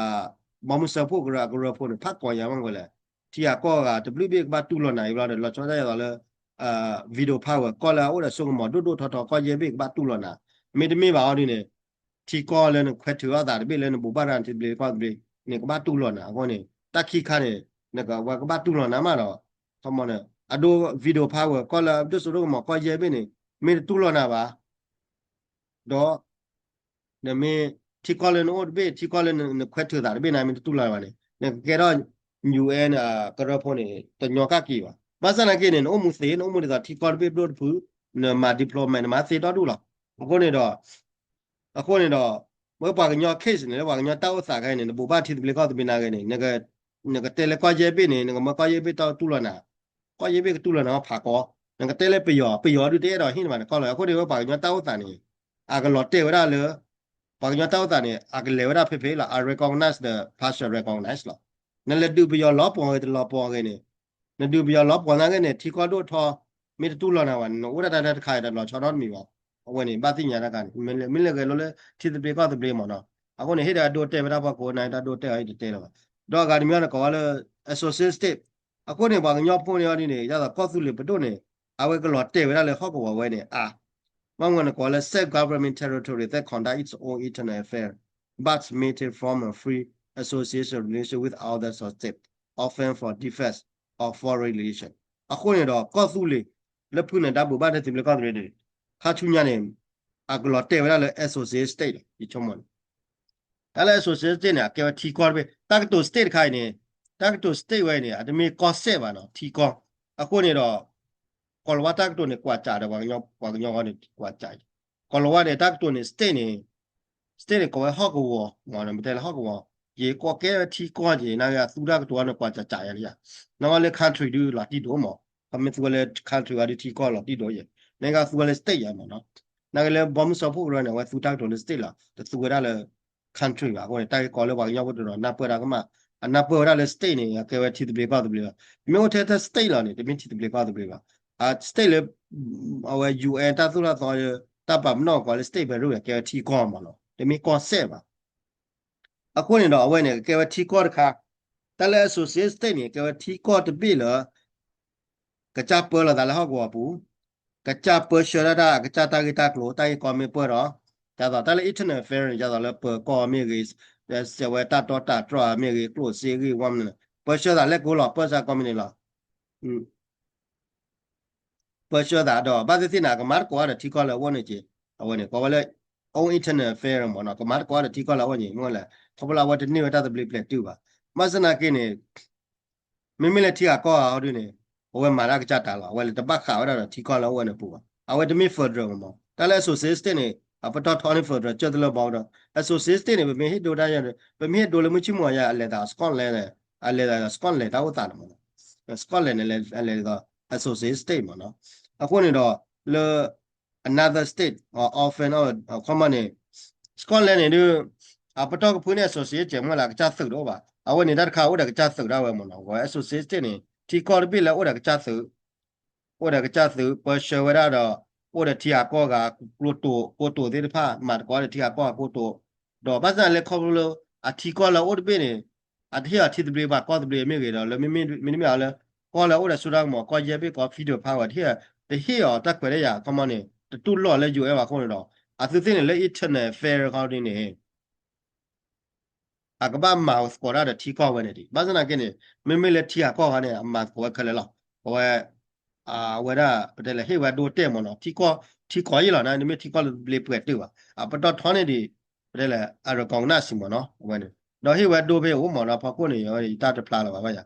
ဘီမုၢ်စၢဖှိၣ်ကရၢအကရၢဖိန့ၣ် ဖးကီၤယၤမးဝဲလဲၣ်. ထံဂၤကီၢ်ဂၤတဘျုးဘ့ၣ်ကဘၣ်တူၢ်လိာ်နၤအံၤဘျီဒီး လီၤဆီဒၣ်ယၤသိးလၢ veto power ကီၢ်လၢအအိၣ်ဒီးစိကမီၤဒိၣ်ဒိၣ်ထီထီ ကီၢ်ယဲၢ်ဘ့ၣ်ကဘၣ်တူၢ်လိာ်နၤ. မ့တမ့ၢ်ဘၣ်အီၤဒုန့ၣ် ထံကီၢ်လၢနခွဲးထုးအီၣ်သးတဘ့ၣ်လၢနဘူးဘၣ်ရၤထံသဘျ့ကီၢ်သဘျ့န့ၣ် ကဘၣ်တူၢ်လိာ်နၤ. အဃိန့ၣ် တၢ်ခံခါန့ၣ် နကဝဲကဘၣ်တူၢ်လိာ်နၤမးဒီး ခီမီန့ၣ် အဒိ veto power ကီၢ်လၢအဒိၣ်စိဒိၣ်ကမီၤကီၢ်ယဲၢ်ဘ့ၣ်န့ၣ် မ့ၢ်တတူၢ်လိာ်နၤဘၣ် ဒီး နမ့ၢ်ထံကီၢ်လၢနအိၣ်တဘ့ၣ် ထံကီၢ်လၢနခွဲးထုးသးတဘ့ၣ်န့ၣ် မ့ၢ်တတူၢ်လိာ်နၤဘၣ်န့ၣ် နကကဲထီၣ် UN ကရၢဖိန့ၣ် တညီကၣ်က့ၤဘၣ်. ဘၣ်ဆၣ်သနာ်က့န့ၣ် နအိၣ်မူသ့ နအိၣ်မူဒ်သိးထံကီၢ်တဘ့ၣ်ဘျိၣ်တဖု နမၤ diplomat နမၤသ့ဒီဒူၣ်လီၤ. အဃိန့ၣ်ဒီး အဃိန့ၣ်ဒီး ဝဲပှၤကညီ case န့ၣ် လၢပှၤကညီတၢ်အိၣ်သးခဲအံၤန့ၣ် နဘူးဘၣ်ထံသဘျ့ကီၢ်သဘျ့နာ်က့န့ၣ် နကတဲလၢကီၢ်ယဲၢ်ဘ့ၣ်န့ၣ် နကမၢကီၢ်ယဲၢ်ဘ့ၣ်တၢ်တူၢ်လိာ်နၤ ကီၢ်ယဲၢ်ဘ့ၣ်ကတူၢ်လိာ်နၤဖးကီ နကတဲလၢပယီၤ ပယီၤဒုးတအဲၣ်ဒိးဟ့ၣ်နၤဘၣ်န့ၣ်ကီၢ်လီၤ. အဃိန့ၣ် ဝဲပှၤကညီတၢ်အိၣ်သးန့ၣ် အကလီၤတဲာ်ဝဲဒၣ်လၢ ပှၤကညီတၢ်အိၣ်သးန့ၣ် အကလဲၤဝဲဒၣ်ဖဲဖဲလီၤ unrecognized ဒီး partial recognize လီၤ. နလဲၤဒုးပယီၤလီၤပှီၢ်ဂ့ၤတလီၤပှီၢ်ဂ့ၤန့ၣ် နဒုးပယီၤလီၤပှီၢ်သနာ်က့န့ၣ် ထံကီၢ်ဒိၣ်ထီ မ့ၢ်တတူၢ်လိာ်နၤဘၣ် နအိၣ်ဒၣ်တၢ်တခါအံၤတလီၤဆီနီတမံၤဘၣ်. အဝဲန့ၣ် ဘၣ်သ့ၣ်ညါတၢ်ခါန့ၣ် မ့ၢ်လဲၤဂဲၤလိလၢထံသဘျ့ကီၢ်သဘျ့မ့ၢ်နီၤ. အဃိန့ၣ် ဟ့ၣ်ဒီးအဒိတဲာ်ဝဲဒၣ်ဖီခိၣ်န့ၣ် တၢ်ဒိတဲာ်အီၤအံၤတတဲလၢၤဘၣ်. ဒီးအဂၤတမံၤန့ၣ် ကိးဝဲလၢ associate state အဃိန့ၣ် ပှၤကညီဖိန့ၣ်အီၤဒ်န့ၣ် ဒ်သိးကီၢ်သူလ့ၤပဒိၣ်န့ၣ် အဝဲကလီၤတဲာ်ဝဲဒၣ်လၢဟီၣ်ကဝီၤဝဲန့ၣ် အါ မ့ၢ်ဝဲန့ၣ်ကိးလၢ self-governing territory that conduct its own internal affairs but maintain formal free association relation with other states, often for defense of foreign relation. အဃိန့ၣ်ဒီး ကီၢ်သူလ့ၤ လၢဖုန့ၣ် တၢ်ဘူးဘၣ်ထံသဘျ့ကီၢ်သဘျ့န့ၣ် ခါဆူညါန့ၣ် အကလီၤတဲာ်ဝဲဒၣ်လၢ associate state လီၤ ယဆိကမိၣ်န့ၣ် တၢ်လၢ associate state န့ၣ် အကဲဝဲထံကီၢ်တဘ့ၣ် တၢ်ကတိၤ state တခါအံၤန့ၣ် တၢ်ကတိၤ state ဝဲအံၤန့ၣ် အတမ့ၢ်ကီၢ်စဲၣ်ဘၣ်နီၤ ထံကီၢ်. အဃိန့ၣ်ဒီး ကိၤလၤဝါတၢ်ကတိၤန့ၣ် ကွၢ်စးဒီး ပှၤကညီဂီၢ်န့ၣ် ကွၢ်စး ကိၤလၤဝါန့ၣ် တၢ်ကတိၤန့ၣ် state န့ၣ် state န့ၣ် ကိးဝဲဟီၣ်ကဝီၤ မ့ၢ်နတဲလၢဟီၣ်ကဝီၤ ယကိးကဲဝဲထံကီၢ်က့ၤ နာ်က့အသူတၢ်ကတိၤအီၤန့ၣ် ကွၢ်စးစးယၤလံယၤ နဂီၢ်လၢ country ဒုးလီၤတံၢ်ဒိၣ်မး ပမ့ၢ်သူဝဲလၢ country အီၤဒုးထံကီၢ်လီၤတံၢ်ဒိၣ်ယဲ နကသူဝဲလၢ state ယၤမ့ၢ်နီၤ နာ်က့လၢဘီမုၢ်စၢဖှိၣ်ကရၢန့ၣ် အဝဲသူတၢ်ကတိၤလၢ state လီၤ တသူဝဲဒၣ်လၢ country ဘၣ် အဃိန့ၣ် တၢ်ဂ့ၢ်ကီလၢပှၤကညီဖိတနီၤ နၢ်ပၢၢ်တၢ်ကမၣ် အနၢ်ပၢၢ်ဝဲဒၣ်လၢ state န့ၣ် အကဲဝဲထံသဘျ့ကီၢ်သဘျ့ဘၣ် မ့ၢ်အိၣ်ထဲတၢ် state လီၤန့ၣ် တမ့ၢ်ထံသဘျ့ကီၢ်သဘျ့ဘၣ် အ state လၢ အဝဲ UN တၢ်သိၣ်တၢ်သီ တၢ်ပာ်ပနီၣ်ကွၢ်လၢ state ဘဲရူၣ်န့ၣ် ကဲဝဲထံကီၢ်မ့ၢ်နီၤ တမ့ၢ်ကီၢ်စဲၣ်ဘၣ် အဃိန့ၣ်ဒီး အဝဲန့ၣ် ကကဲဝဲထံကီၢ်တခါ တၢ်လၢ associate state န့ၣ် ကဲဝဲထံကီၢ်တဘ့ၣ်လၢ ကစၢ်ပၢလီၤသးလၢဟီၣ်ကဝီၤပူၤ ကစၢ်ပၢဆှၢဒၣ်တၢ် ကစၢ်တၢ်ဂ့ၢ်တၢ်ကျိၤ တၢ်ဂ့ၢ်ကီမ့ၢ်ပၢၢ်ဒီး ဒ်သိးတၢ်လၢ internal affairs န့ၣ် ဒ်သိးလၢပၢၤကီၢ်မ့ၢ်ဂ့ၤ စဲးဝဲတၢ်တီတၢ်တြီၢ်မ့ၢ်ဂ့ၤ ကျိၣ်စ့ဂ့ၢ်ဝီမ့ၢ်န့ၣ် ပၢဆှၢသးလဲၣ်ကိးလီၤ ပၢဆှၢသးကီမ့ၢ်န့ၣ်လီၤ ပၢဆှၢသးဒီး ဘၣ်သ့ၣ်သ့ၣ်န့ၣ် ကမၤသကိးအီၤဒီးထံကီၢ်လၢအအိၣ်န့ၣ်က့ၤ အဝဲန့ၣ် ကိးဝဲလၢ own internal affair မ့ၢ်နီၤ ကမၤသကိးအီၤဒီးထံကီၢ်လၢအအိၣ်န့ၣ် မ့ၢ်လဲၣ် ခီဖျိလၢအဝဲတန့ၢ်ဝဲတၢ်သဘျ့ပျဲၤတုာ်ဘၣ် ဘၣ်ဆၣ်သနာ်က့န့ၣ် မ့မ့ၢ်လၢထံဂၤကီၢ်ဂၤအီၤဒ်န့ၣ် အဝဲမၤတၢ်ကစၢ်တၢ်လီၤ အဝဲလၢတဘၣ်ဃးဝဲဒၣ်ဒီးထံကီၢ်လၢအအိၣ်ဝဲန့ၣ်ပူၤဘၣ် အဝဲတမ့ၢ် federal မ့ၢ်နီၤ တၢ်လၢ associate state န့ၣ် အပတီၢ်ထီန့ၢ် federal ကၢၢ်တလၢဘီဒီး associate state န့ၣ် ပမ့ၢ်ဟ့ၣ်ဒိတၢ်ယၤ ပမ့ၢ်ဟ့ၣ်ဒိလၢမုၢ်ဆ့ၣ်မုၢ်ဂီၤယၤ အလဲၤသး Scotland အလဲၤသး Scotland တၢ်အိၣ်သးန့ၣ်မ့ၢ်နီၤ Scotland န့ၣ် အလဲၤဒ်သိး associate state မ့ၢ်နီၤ အဃိန့ၣ်ဒီး လၢ another state or often ခီမီန့ၣ် Scotland န့ၣ်ဒုး အပတီၢ်ကဖုန့ၣ် associate ကဲမ့ၢ်လၢအကစၢ်သုးတအိၣ်ဘၣ် အဝဲန့ၣ်တၢ်တခါအိၣ်ဒီးကစၢ်သုးဒၣ်ဝဲမ့ၢ်နီၤ ဝဲ associate state န့ၣ် ထံကီၢ်တဘ့ၣ်လၢအိၣ်ဒီးကစၢ်သုး အိၣ်ဒီးကစၢ်သုး ပၢဆှၢဝဲဒၣ်ဒီး အိၣ်ဒီးထံဂၤကီၢ်ဂၤ ကျိတိာ် ကျိတိာ်သ့ၣ်တဖၣ် မၤသကိးဒီးထံဂၤကီၢ်ဂၤကျိတိာ် ဒီးဘၣ်ဆၣ်လၢခီဖျိလၢ အထံကီၢ်လၢအအိၣ်တဘ့ၣ်န့ၣ် အတဟ့ၣ်အီၤထံသဘျ့ဘၣ်ကီၢ်သဘျ့မ့ၢ်ဂ့ၤဒီး လၢမ့မ့ၢ်အီၤလၢ ကီၢ်လၢအအိၣ်ဒီးစိတၢ်ကမီၤ ကီၢ်ယဲၢ်ဘ့ၣ်ကီၢ် federal power တဟ့ၣ် တဟ့ၣ်အီၤတၢ်ခွဲးတၢ်ယာ် ခီမီန့ၣ် တတူၢ်လိာ်လၢ UN ဘၣ်အဃိန့ၣ်ဒီး အသုသ့ၣ်န့ၣ်လၢ internal affair ခီဒ်န့ၣ် အကဘၣ်မၤသကိးတၢ်ဒီးထံကီၢ်ဝဲန့ၣ်ဒံး ဘၣ်ဆၣ်သနာ်က့န့ၣ် မ့မ့ၢ်လၢထံဂၤကီၢ်ဂၤန့ၣ် အမၤသကိးဝဲခဲလၢာ်လီၤ အဝဲ အဝဲဒၣ် ပတဲလဲၣ် ဟ့ၣ်ဝဲဒိတဲာ်မ့ၢ်နီၤ ထံကီၢ် ထံကီၢ်ယံာ်လီၤန့ၣ် တမ့ၢ်ထံကီၢ်လၢသဘျ့ပှဲၤတုာ်ဘၣ် အပတီၢ်ထီန့ၢ်ဒံး ပတဲလဲၣ် အ recognize မ့ၢ်နီၤ အဝဲန့ၣ် ဒီးဟ့ၣ်ဝဲဒိဖဲအိၣ်မ့ၢ်နီၤ ဖီခိၣ်န့ၣ် ယတၢ်တဖျါလၢၤဘၣ်ဘၣ်ယၤ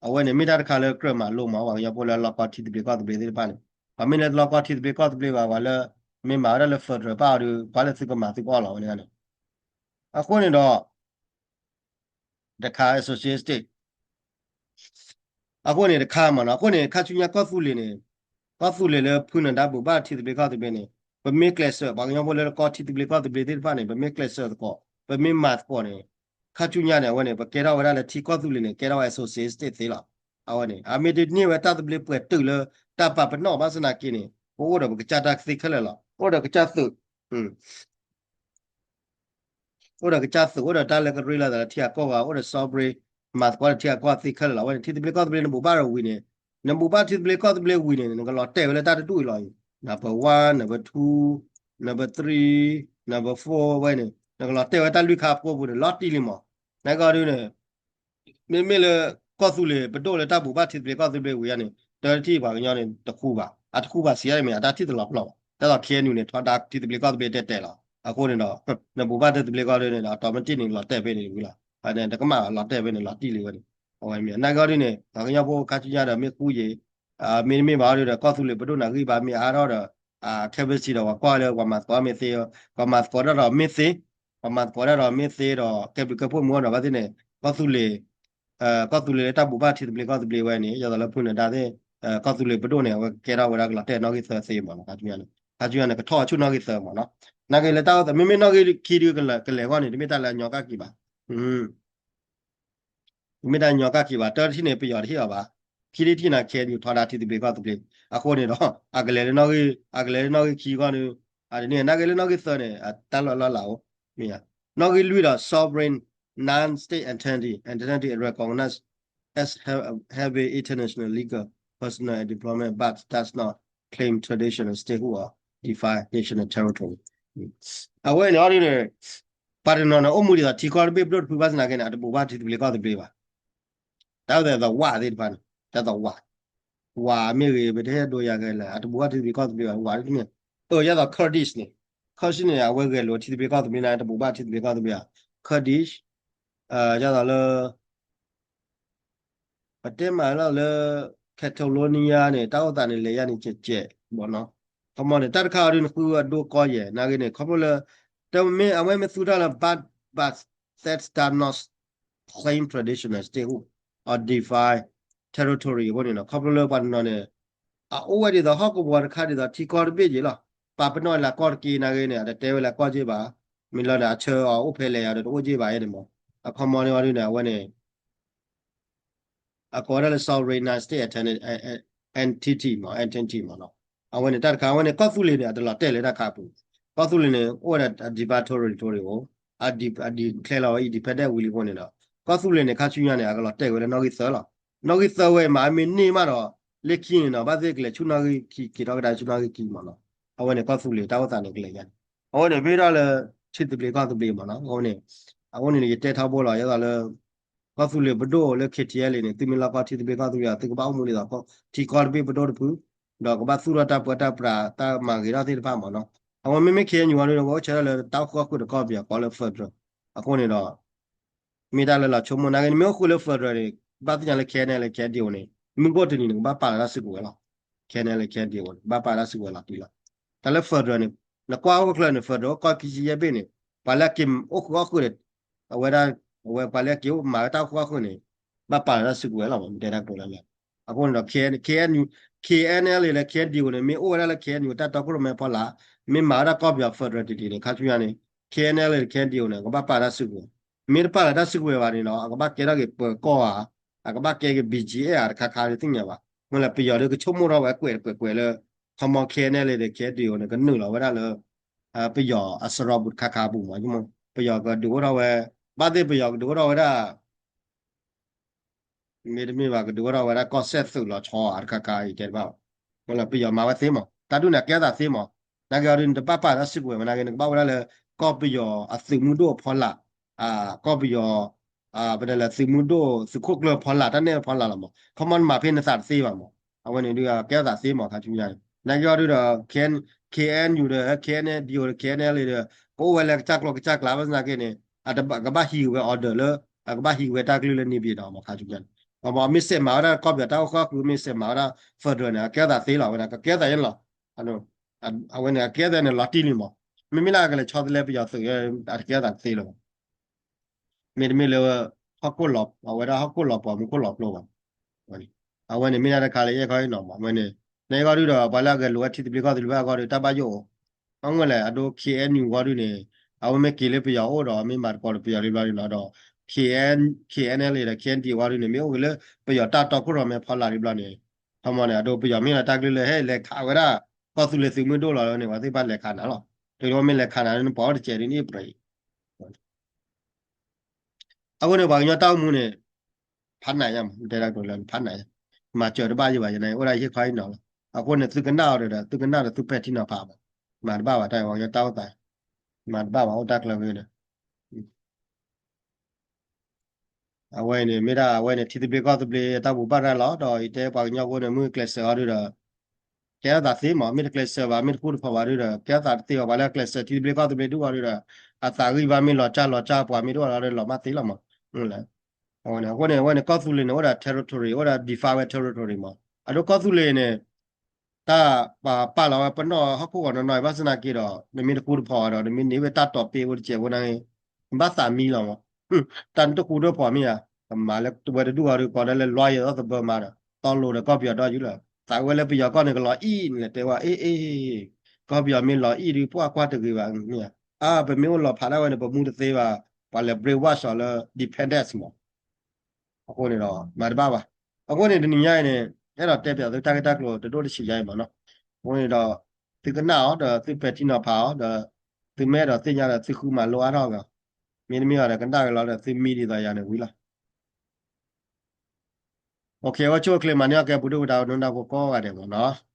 အဝဲန့ၣ်မ့ၢ်တၢ်တခါလၢကြၢးမၤလိမး ပှၤကညီဖိလၢလီၢ်ကီထံသဘျ့ကီၢ်သဘျ့သ့ၣ်တဖၣ်န့ၣ် ပှၤမ့ၢ်လၢလီၢ်ကီထံသဘျ့ကီၢ်သဘျ့ဘၣ် ပှၤလၢ မ့ၢ်မၤဝဲဒၣ်လၢ federal ဘၣ်အီၤဒီး ပှၤလၢသုကမၤသုကအီၣ်လီၤဝဲန့ၣ်န့ၣ်, အဃိန့ၣ်ဒီး တခါ associate state အဃိန့ၣ်တခါမ့ၢ်နီၤ, အဃိန့ၣ် ခါဆူညါကီၢ်သူလ့ၤန့ၣ်, ကီၢ်သူလ့ၤလၢဖုနဒါဘူးဘၣ်ထံသဘျ့ကီၢ်သဘျ့န့ၣ်, ပမ့ၢ်ကျဲးစၢး ပှၤကညီဖိလၢကီၢ်ထံသဘျ့ကီၢ်သဘျ့သ့ၣ်တဖၣ်န့ၣ် ပမ့ၢ်ကျဲးစၢးသကိး, ပမ့ၢ်မၤသကိးန့ၣ်, ခါဆူညါန့ၣ် အဝဲန့ၣ် ပကဲထီၣ်ဝဲဒၣ်လၢထံကီၢ်သူလ့ၤန့ၣ် ကဲထီၣ်ဝဲ associate state သ့လီၤ. အဝဲန့ၣ် အမ့ၢ်တန့ၢ်ဝဲတၢ်သဘျ့ပှဲၤတုာ်လၢ တၢ်ပာ်ပနီၣ်ဘၣ်ဆၣ်သနာ်က့န့ၣ် ပအိၣ်ဒီးပကစၢ်တၢ်သ့ခဲလၢာ်လီၤ. အိၣ်ဒီးကစၢ်သုး အိၣ်ဒီးကစၢ်သုး အိၣ်ဒီးတၢ်လၢကရ့လိာ်သးလၢထံဂၤကီၢ်ဂၤ အိၣ်ဒီး sovereign မၤသကိးဒီးထံဂၤကီၢ်ဂၤသ့ခဲလၢာ်လီၤ. အဝဲန့ၣ် ထံသဘျ့ကီၢ်သဘျ့နဘူးဘၣ်ဒီးဝံၤန့ၣ်, နဘူးဘၣ်ထံသဘျ့ကီၢ်သဘျ့ဝံၤန့ၣ် နကလီၤတဲာ်ဝဲလၢတၢ်တဒူၣ်အံၤလီၤအံၤ, number one, number two, number three, number four ဝဲန့ၣ် နကလီၤတဲာ်ဝဲတၢ်လွံၢ်ခါအဖီခိၣ်ပူၤန့ၣ် လီၤတံၢ်လံမး. နာ်က့အီၤဒုန့ၣ် မ့မ့ၢ်လၢကီၢ်သူလ့ၤပဒိၣ်လၢတၢ်ဘူးဘၣ်ထံသဘျ့ကီၢ်သဘျ့ဝံၤအံၤန့ၣ် တၢ်ထံၣ်ပှၤကညီန့ၣ် တဃူဘၣ်, အတဃူဘၣ်စံးအါမ့ၢ် အတၢ်ထံၣ်တလီၤပလိာ်ဘၣ်. တၢ်သိး K N U န့ၣ် ထီဒါထံသဘျ့ကီၢ်သဘျ့တဲတဲလီၤ. အဃိန့ၣ်ဒီး နဘူးဘၣ်ထံသဘျ့ကီၢ်သဘျ့န့ၣ်ဒီး automatic န့ၣ် လီၤတဲာ်ဖဲန့ၣ်ဝံၤလီၤ. တကမၣ်လီၤတဲာ်ဖဲန့ၣ် လီၤတံၢ်လံဝဲန့ၣ်. အဝဲမ့ၢ် နာ်က့အီၤဒုန့ၣ် ပှၤကညီဖိခါဆူညါဒီးမ့ၢ်ဃူယံၤ မ့တမ့ၢ်ဘၣ်အီၤဒုဒီး ကီၢ်သူလ့ၤပဒိၣ်န့ၣ်ဂံၢ်ဘါမ့ၢ်အါထီၣ်ဒီး ခဲဘ့စံးဒီး ပှၤကွၢ်လၢပှၤမၤသကိးမ့ၢ်သ့, ပှၤမၤသကိးတၢ်ဒီးမ့ၢ်သ့, ပှၤမၤသကိးတၢ်ဒီးမ့ၢ်သ့ဒီး ကဲဘျုးကဲဖှိၣ်မုၢ်အီၤဒီးဘၣ်သ့ၣ်န့ၣ် ကီၢ်သူလ့ၤ ကီၢ်သူလ့ၤလၢတၢ်ဘူးဘၣ်ထံသဘျ့ကီၢ်သဘျ့ဝဲန့ၣ် ယသိးလၢဖုနဒါသ့ၣ် ကီၢ်သူလ့ၤပဒိၣ်န့ၣ် အဝဲကကဲထီၣ်ဝဲဒၣ်ကလီၤတဲာ်နီၣ်ဂံၢ်သၢသ့မးနီၤ. ခါဆူညါန့ၣ် ခါဆူညါန့ၣ် ကထီၣ်အဆူၣ်နီၣ်ဂံၢ်သၢမးနီၤ. နာ်က့လၢတၢ်အိၣ်သး မ့မ့ၢ်နီၣ်ဂံၢ်ခံဒုကလဲၤဂီၢ်န့ၣ် တမ့ၢ်တၢ်လၢအညီကၣ်က့ၤဘၣ်. တမ့ၢ်တၢ်ညီကၣ်က့ၤဘၣ်. တၢ်တထံၣ်န့ၣ် ပယီၤတဟ့ၣ်အီၤဘၣ်. ခံထံၣ်တထံၣ်န့ၣ် K N U ထီဒါထံသဘျ့ကီၢ်သဘျ့. အဃိန့ၣ်ဒီး အကလဲၤလၢနီၣ်ဂံၢ် အကလဲၤလၢနီၣ်ဂံၢ်ခံဂီၢ်န့ၣ် အတန့ၢ် နာ်က့လၢနီၣ်ဂံၢ်သၢန့ၣ် တၢ်လီၢ်လီၢ်လၤအိၣ် မ့ၢ်ဧါ. နီၣ်ဂံၢ်လွံၢ်ဒီး sovereign non-state entity, entity recognized as have, having international legal, personal and diplomatic but does not claim traditional statehood or define national territory. အဝဲန့ၣ်အီၤဒ်န့ၣ် ပှၤတနီၤန့ၣ် အိၣ်မူဒ်သိးထံကီၢ်တဘ့ၣ်ပဒိၣ်တဖုဘၣ်ဆၣ်သနာ်က့န့ၣ် အတဘူးဘၣ်ထံသဘျ့ကီၢ်သဘျ့ဘၣ်. တၢ်အိၣ်သး သဝး သ့ၣ်တဖၣ်န့ၣ် တၢ်သဝး ဝးမ့ၢ်ဂ့ၤ ပတဟဲဒိးယၤဂ့ၤလဲၣ် အတဘူးဘၣ်ထံသဘျ့ကီၢ်သဘျ့ဘၣ် ဝးဒ်န့ၣ်. အၢ ယသိး Kurdish န့ၣ် Kurdish န့ၣ် အဝဲဂဲၤလိာ်ထံသဘျ့ကီၢ်သဘျ့န့ၣ် တဘူးဘၣ်ထံသဘျ့ကီၢ်သဘျ့ဧါ. Kurdish ယသိးလၢ ပတဲမးလီၤလၢ Catalonia န့ၣ် တၢ်အိၣ်သးန့ၣ် လဲၤယါန့ၣ် ကဲးကဲး မ့ၢ်နီၤ. ခီမီန့ၣ် တၢ်တခါအီၤဒ်န့ၣ် ဃုအဒိကီယဲၢ် နာ်က့န့ၣ် ခီဖျိလၢ တမ့ၢ် အဝဲမ့ၢ်သူတၢ်လၢ but, but that does not claim traditional statehood or define territory အဃိန့ၣ်နီၤ ခီဖျိလၢပှၤတနီၤန့ၣ် အအိၣ်ဝဲဒ်သိးဟီၣ်ကဝီၤတခါဒ်သိးထံကီၢ်တဘ့ၣ်က့ၤလီၤ. ပာ်ပနီၣ်လၢကီၢ်တက့ၢ် နာ်က့န့ၣ် အတတဲဝဲလၢကီၢ်က့ၢ်ဘၣ်. မ့ၢ်လီၤန့ၣ် အဆၢအအိၣ်ဖဲလဲၣ်ယၤဒီးတအိၣ်က့ၢ်ဘၣ်န့ၣ်မး. အခီမီန့ၣ်အီၤဒ်န့ၣ် အဝဲန့ၣ် အကိးဝဲဒၣ်လၢ sovereign non-state entity မး entity မးနီၤ. အဝဲန့ၣ်တၢ်တခါ အဝဲန့ၣ် ကီၢ်သူလ့ၤန့ၣ် အတလီၤတဲာ်လၢတၢ်ခါအပူၤ. ကီၢ်သူလ့ၤန့ၣ် အိၣ်ဝဲဒၣ် အ department territory အိၣ် အ declare လီၤဝဲ independent ဝံၤလံအဃိန့ၣ်ဒီး ကီၢ်သူလ့ၤန့ၣ် ခါဆူညါန့ၣ် အကလီၤတဲာ်ဝဲလၢနီၣ်ဂံၢ်သၢလီၤ. နီၣ်ဂံၢ်သၢဝဲမး အမ့ၢ်န့ၢ်မးဒီး လၢခံန့ၣ်နီၤ ဘၣ်သ့ၣ်ကလဲၤဆူနီၣ်ဂံၢ်ခံ က့ၤထီၣ်ကဒါဆူနီၣ်ဂံၢ်ခံမးနီၤ. အဝဲန့ၣ် ကီၢ်သူလ့ၤတၢ်အိၣ်သးန့ၣ်ကလဲၤယါန့ၣ် အဝဲန့ၣ် မ့ၢ်ဒၣ်လၢ ထံသဘျ့ကီၢ်သဘျ့မးနီၤ. အဃိန့ၣ် အဃိန့ၣ် ယတဲထီဘိလီၤ ယသိးလၢ ကီၢ်သူလ့ၤပဒိၣ်လၢ K T L A န့ၣ် သုမ့ၢ်လီၢ်ကီၢ်ထံသဘျ့ကီၢ်သဘျ့ သုကဘၣ်အိၣ်မူဒ်သိး ထံကီၢ်တဘ့ၣ်ပဒိၣ်တဖု ဒီးကဘၣ်သူၣ်ထီၣ်တၢ်ပၢတၢ်ပြး တၢ်မၤဂ့ၤထီၣ်သ့ၣ်တဖၣ်မးနီၤ. အဝဲမ့မ့ၢ် K N U အီၤဒ်န့ၣ် ကအိၣ်ဆၢထၢၣ်လၢတၢ်အိၣ်ဃုာ်ဃုာ်ဒီးကီၢ်ပယီၤကိးလၢ federal. အဃိန့ၣ်ဒီး မ့ၢ်တၢ်လၢလီၤဆိကမိၣ် နာ်က့န့ၣ် မ့ၢ်အိၣ်ဃုာ်လၢ federal န့ၣ် ဘၣ်သ့ၣ်ညါလၢ K N L A K N D O န့ၣ် မုၢ်ဂီၢ်တနံၤန့ၣ် ကဘၣ်ပာ်လီၤတၢ်စုကဝဲၤလီၤ. K N L A K N D O န့ၣ် ကဘၣ်ပာ်လီၤတၢ်စုကဝဲၤလီၤတံၢ်လီၤ. တၢ်လၢ federal န့ၣ် နကွၢ်အိၣ်ချၢန့ၣ် federal ကီၢ်ခံဆံယဲၢ်ဘ့ၣ်န့ၣ် ပှၤလၢအက့ၤအိၣ်ဃုာ်အီၣ်ဃုာ်ဒီး အဝဲဒၣ် အဝဲပှၤလၢအက့ၤအိၣ်မၤဝဲတၢ်အိၣ်ဃုာ်အီၣ်ဃုာ်န့ၣ် ဘၣ်ပာ်လီၤတၢ်စုကဝဲၤလီၤ တဲတၢ်ကတိၤလၢလၢ အဃိန့ၣ်ဒီး K N L A လၢ K N D O န့ၣ် မ့ၢ်အိၣ်ဝဲဒၣ်လၢ K N U တၢ်တီခိၣ်ရိၣ်မဲအဖီလာ် မ့ၢ်မၤဝဲဒၣ်ကီၢ်ပယီၤ federal တံၢ်တံၢ်န့ၣ် ခါဆူညါန့ၣ် K N L A K N D O န့ၣ် ကဘၣ်ပာ်တၢ်စုကဝဲၤ မ့ၢ်တပာ်လီၤတၢ်စုကဝဲၤဘၣ်န့ၣ်ဒီး အကဘၣ်ကဲထီၣ်က့ၤပၢၤကီၢ်ဧါ အကဘၣ်ကဲက့ၤ B G A ဧါတခါခါတသ့ၣ်ညါဘၣ်. မ့ၢ်လၢပယီၤဒီးကဆိကမိၣ်ထီၣ်ဝဲကွဲးတကွဲးကွဲးလၢ ခီမီ K N L A ဒီး K N D O န့ၣ် ကနုာ်လီၤဝဲဒၣ်လၢ ပယီၤအစရီပူၤတခါခါအပူၤမး ပယီၤကဒုးအိၣ်ထီၣ်ဝဲ ဘၣ်သ့ၣ်ပယီၤကဒုးအိၣ်ထီၣ်ဝဲဒၣ် မ့တမ့ၢ်ဘၣ် ကဒုးအိၣ်ထီၣ်ဝဲဒၣ်ကီၢ်စဲၣ်သုးလီၤဆီဧါတခါခါအံၤတဲတဘၣ်ဘၣ်. မ့ၢ်လၢပယီၤမၤဝဲသ့မး တၢ်ဒုးန့ၣ် အကဲထီၣ်သးသ့မး နာ်က့အီၤဒုး နတဘၣ်ပာ်တၢ်စုကဝဲၤမး နာ်က့ နကဘၣ်ဝဲဒၣ်လၢ ကီၢ်ပယီၤအသုးမုၢ်ဒိၣ်အဖီလာ် ကီၢ်ပယီၤ ပတဲလၢသုးမုၢ်ဒိၣ်သုးခိၣ်ကျၢၢ်ဖီလာ် တၢ်နဲၣ်ဖီလာ်လီၤမး ခီမီနမၤဖဲနသးတသ့ဘၣ်မး အဝဲန့ၣ်ဒုး ကဲထီၣ်သးသ့မး ခါဆူညါန့ၣ် နာ်က့အီၤဒုးဒီး K N L A ဒီး K N D O ဒီး K N L A ဒီး ကအိၣ်ဝဲလၢကစၢ်ကျိာ်ကစၢ်ကျါ ဘၣ်ဆၣ်သနာ်က့န့ၣ် အကဘၣ်ဟံးက့ၤဝဲ order လၢ အကဘၣ်ဟံးက့ၤဝဲတၢ်ကလုၢ်လၢ နေပြည်တော် မး ခါဆူညါန့ၣ် မ့ၢ်စဲးမၤဝဲဒၣ်ကီၢ်ပယီၤတၢ်အိၣ်ဃုာ်အဃုာ် မ့ၢ်စဲးမၤဝဲဒၣ် federal န့ၣ် အကဲထီၣ်သးသ့လီၤ ဝဲဒၣ် ကကဲထီၣ်သးယဲၢ်န့ၣ်လီၤ. အဝဲန့ၣ် အကဲသးန့ၣ် လီၤတံၢ်လံမး, မ့မ့ၢ်လၢအကလဲၤဆီတလဲပယီၤသုး အတကဲသးတသ့လၢၤဘၣ်. မ့တမ့ၢ်လၢ ဟီၣ်ခိၣ်လီၤ အဝဲဒၣ်ဟီၣ်ခိၣ်လီၤပှီၤမူခိၣ်လီၤပျိဘၣ်. အဝဲန့ၣ်မ့ၢ်ဒၣ်တခါလၢယအဲၣ်ခီအံၤနီၤမး, အဝဲန့ၣ် နအဲၣ်ဂီၢ်ဒုဒီး ပှၤလၢအဂဲၤလိာ်ဝဲထံသဘျ့ကီၢ်သဘျ့ဘၣ်အဂီၢ်ဒီး တၢ်ဘၣ်ယိၣ်အိၣ်, အဝဲလဲၣ် အဒိ K N U ဂီၢ်ဒုန့ၣ် အဝဲမ့ၢ်က့ၤလၢပယီၤအိၣ်ဒီး မ့ၢ်မၤသကိးဒီးပယီၤလံဘျီန့ၣ်နီၤ, ဒီး K N K N L A ဒီး K N D ဂီၢ်ဒုန့ၣ် မ့ၢ်အိၣ်က့ၤလၢပယီၤတၢ်တီခိၣ်ရိၣ်မဲဖီလာ်လံဘျီန့ၣ်, ခီမီန့ၣ် အဒိပယီၤမ့ၢ်လၢတၢ်ကလုၢ်လၢဟဲလဲၤခးဝဲဒၣ် ကီၢ်သူလ့ၤသုးမုၢ်ဒိၣ်လီၤန့ၣ် ပှၤသ့ၣ်ဘၣ်လဲၤခးနၤလီၤ. တုၤလၢမ့ၢ်လဲၤခးနၤလၢနပှၤအိၣ်တစဲးဒ်န့ၣ်အပြဲးအံၤ အဃိန့ၣ် ပှၤကညီတၢ်အိၣ်မူန့ၣ် ဖးနးယါမး, တဲဒၣ်ကတိၤလၢဖးနးယါ, မၤစၢၤတဘၣ်ယံၤဘၣ်ယဲန့ၣ် အိၣ်ဒၣ်ယဟ့ၣ်ခီဟ့ၣ်နီၤလီၤ. အဃိန့ၣ် သုကနၣ်အီၤဒီး သုကနၣ်ဒီးသုပဲာ်ထံနီၤဖးဘၣ်, မၤတဘၣ်ဘၣ်တၢ်ပှၤကညီတၢ်အိၣ်သး, မၤတဘၣ်ဘၣ်အိၣ်တၢ်ကျၢၤဝဲဒီး အဝဲန့ၣ် မ့ၢ်ဒၣ်အဝဲန့ၣ် ထံသဘျ့ကီၢ်သဘျ့တၢ်ဘူၣ်ဘၣ်ရၤလီၤ ဒီးယတဲပှၤကညီဖိန့ၣ် မ့ၢ်ကျဲးစၢးအီၤဒုဒီး ကဲထီၣ်သးသ့မး, မ့ၢ်တကျဲးစၢးဘၣ် မ့ၢ်တဃူတဖိးဘၣ်ဒုဒီး ကဲထီၣ်သးတသ့ဘၣ်, ပှၤလၢအကျဲးစၢးထံသဘျ့ကီၢ်သဘျ့ဒုအီၤဒုဒီး အသးဂံၢ်ဘါမ့ၢ်လီၤစၢ်လီၤစၢ် ပှၤမ့ၢ်တအိၣ်လီၤဒီးလီၤမၢ်သ့လီၤမး. အဝဲန့ၣ် အဃိန့ၣ် အဝဲန့ၣ် ကီၢ်သူလ့ၤန့ၣ် အိၣ်ဒီး territory အိၣ်ဒီး define ဝဲ territory မး, အဒိကီၢ်သူလ့ၤန့ၣ် တၢ်ပာ်ပာ်လီၤဝဲပနီၣ်ဟီၣ်ခိၣ်ဂီၤနီၢ်နီၢ်အံၤ ဘၣ်ဆၣ်သနာ်က့ဒီး နမ့ၢ်တဃူတဖိးဒီး နမ့ၢ်န့ၢ်ဝဲတၢ်တီၢ်ပ့ၤအိၣ်တစဲးဖိန့ၣ် နဘၣ်သးမံလီၤမး. တၢ်နတဃူတဖိးမ့ၢ်ဧါ, ကမၤလၢဝဲတဒူၣ်အီၤဒုး ကိးဒၣ်လၢ lawyer သီသဘၢမၤဒီး တီလိၤဒီးကီၢ်ပယီၤဒီးယုၢ်လီၤ. သးဝဲလၢပယီၤကီၢ်န့ၣ် ကလီၤအံၣ်န့ၣ်လဲၣ် တဲဝဲ အ့ အ့ ကီၢ်ပယီၤမ့ၢ်လီၤအံၣ်ဒုး ပှၢ်ကွၢ်တဂ့ၤဘၣ်မ့ၢ်ဧါ. အါ ပမ့ၢ်အိၣ်လီၤဖးဒၣ်ဝဲန့ၣ် ပမူတသ့ဘၣ်, ပှၤလဲၤ brainwash အီၤလၢ dependence မး. အဃိန့ၣ်ဒီး မၤတဘၣ်ဘၣ်. အဃိန့ၣ် တနံၤညါအံၤန့ၣ် အဲၣ်ဒိးတဲပၠးသုတၢ်ဂ့ၢ်တၢ်ကျိၤတဒိၣ်တဆံးညါအံၤမးနီၤ. အဃိန့ၣ်ဒီး သုကနၣ်အီၤဒီးသုပဲာ်ထံနီၤဖးအီၤဒီး သုမ့ၢ်အဲၣ်ဒိးသ့ၣ်ညါဒီးသုဃုမၤလိအါထီၣ်က့ၤအီၤ, မ့တမ့ၢ်အီၤဒီးကနၣ်က့ၤလီၤဒီးသုမံဒ်သိးယၤန့ၣ်ဝံၤလီၤ. အဝဲဆိၣ်ချ့မၤန့ၢ်အီၣ်ကဲပူၤဒိၣ်ပူၤတၢ် ပှၤဒိကနၣ်ဖိကိးဂၤဒဲးမးနီၤ.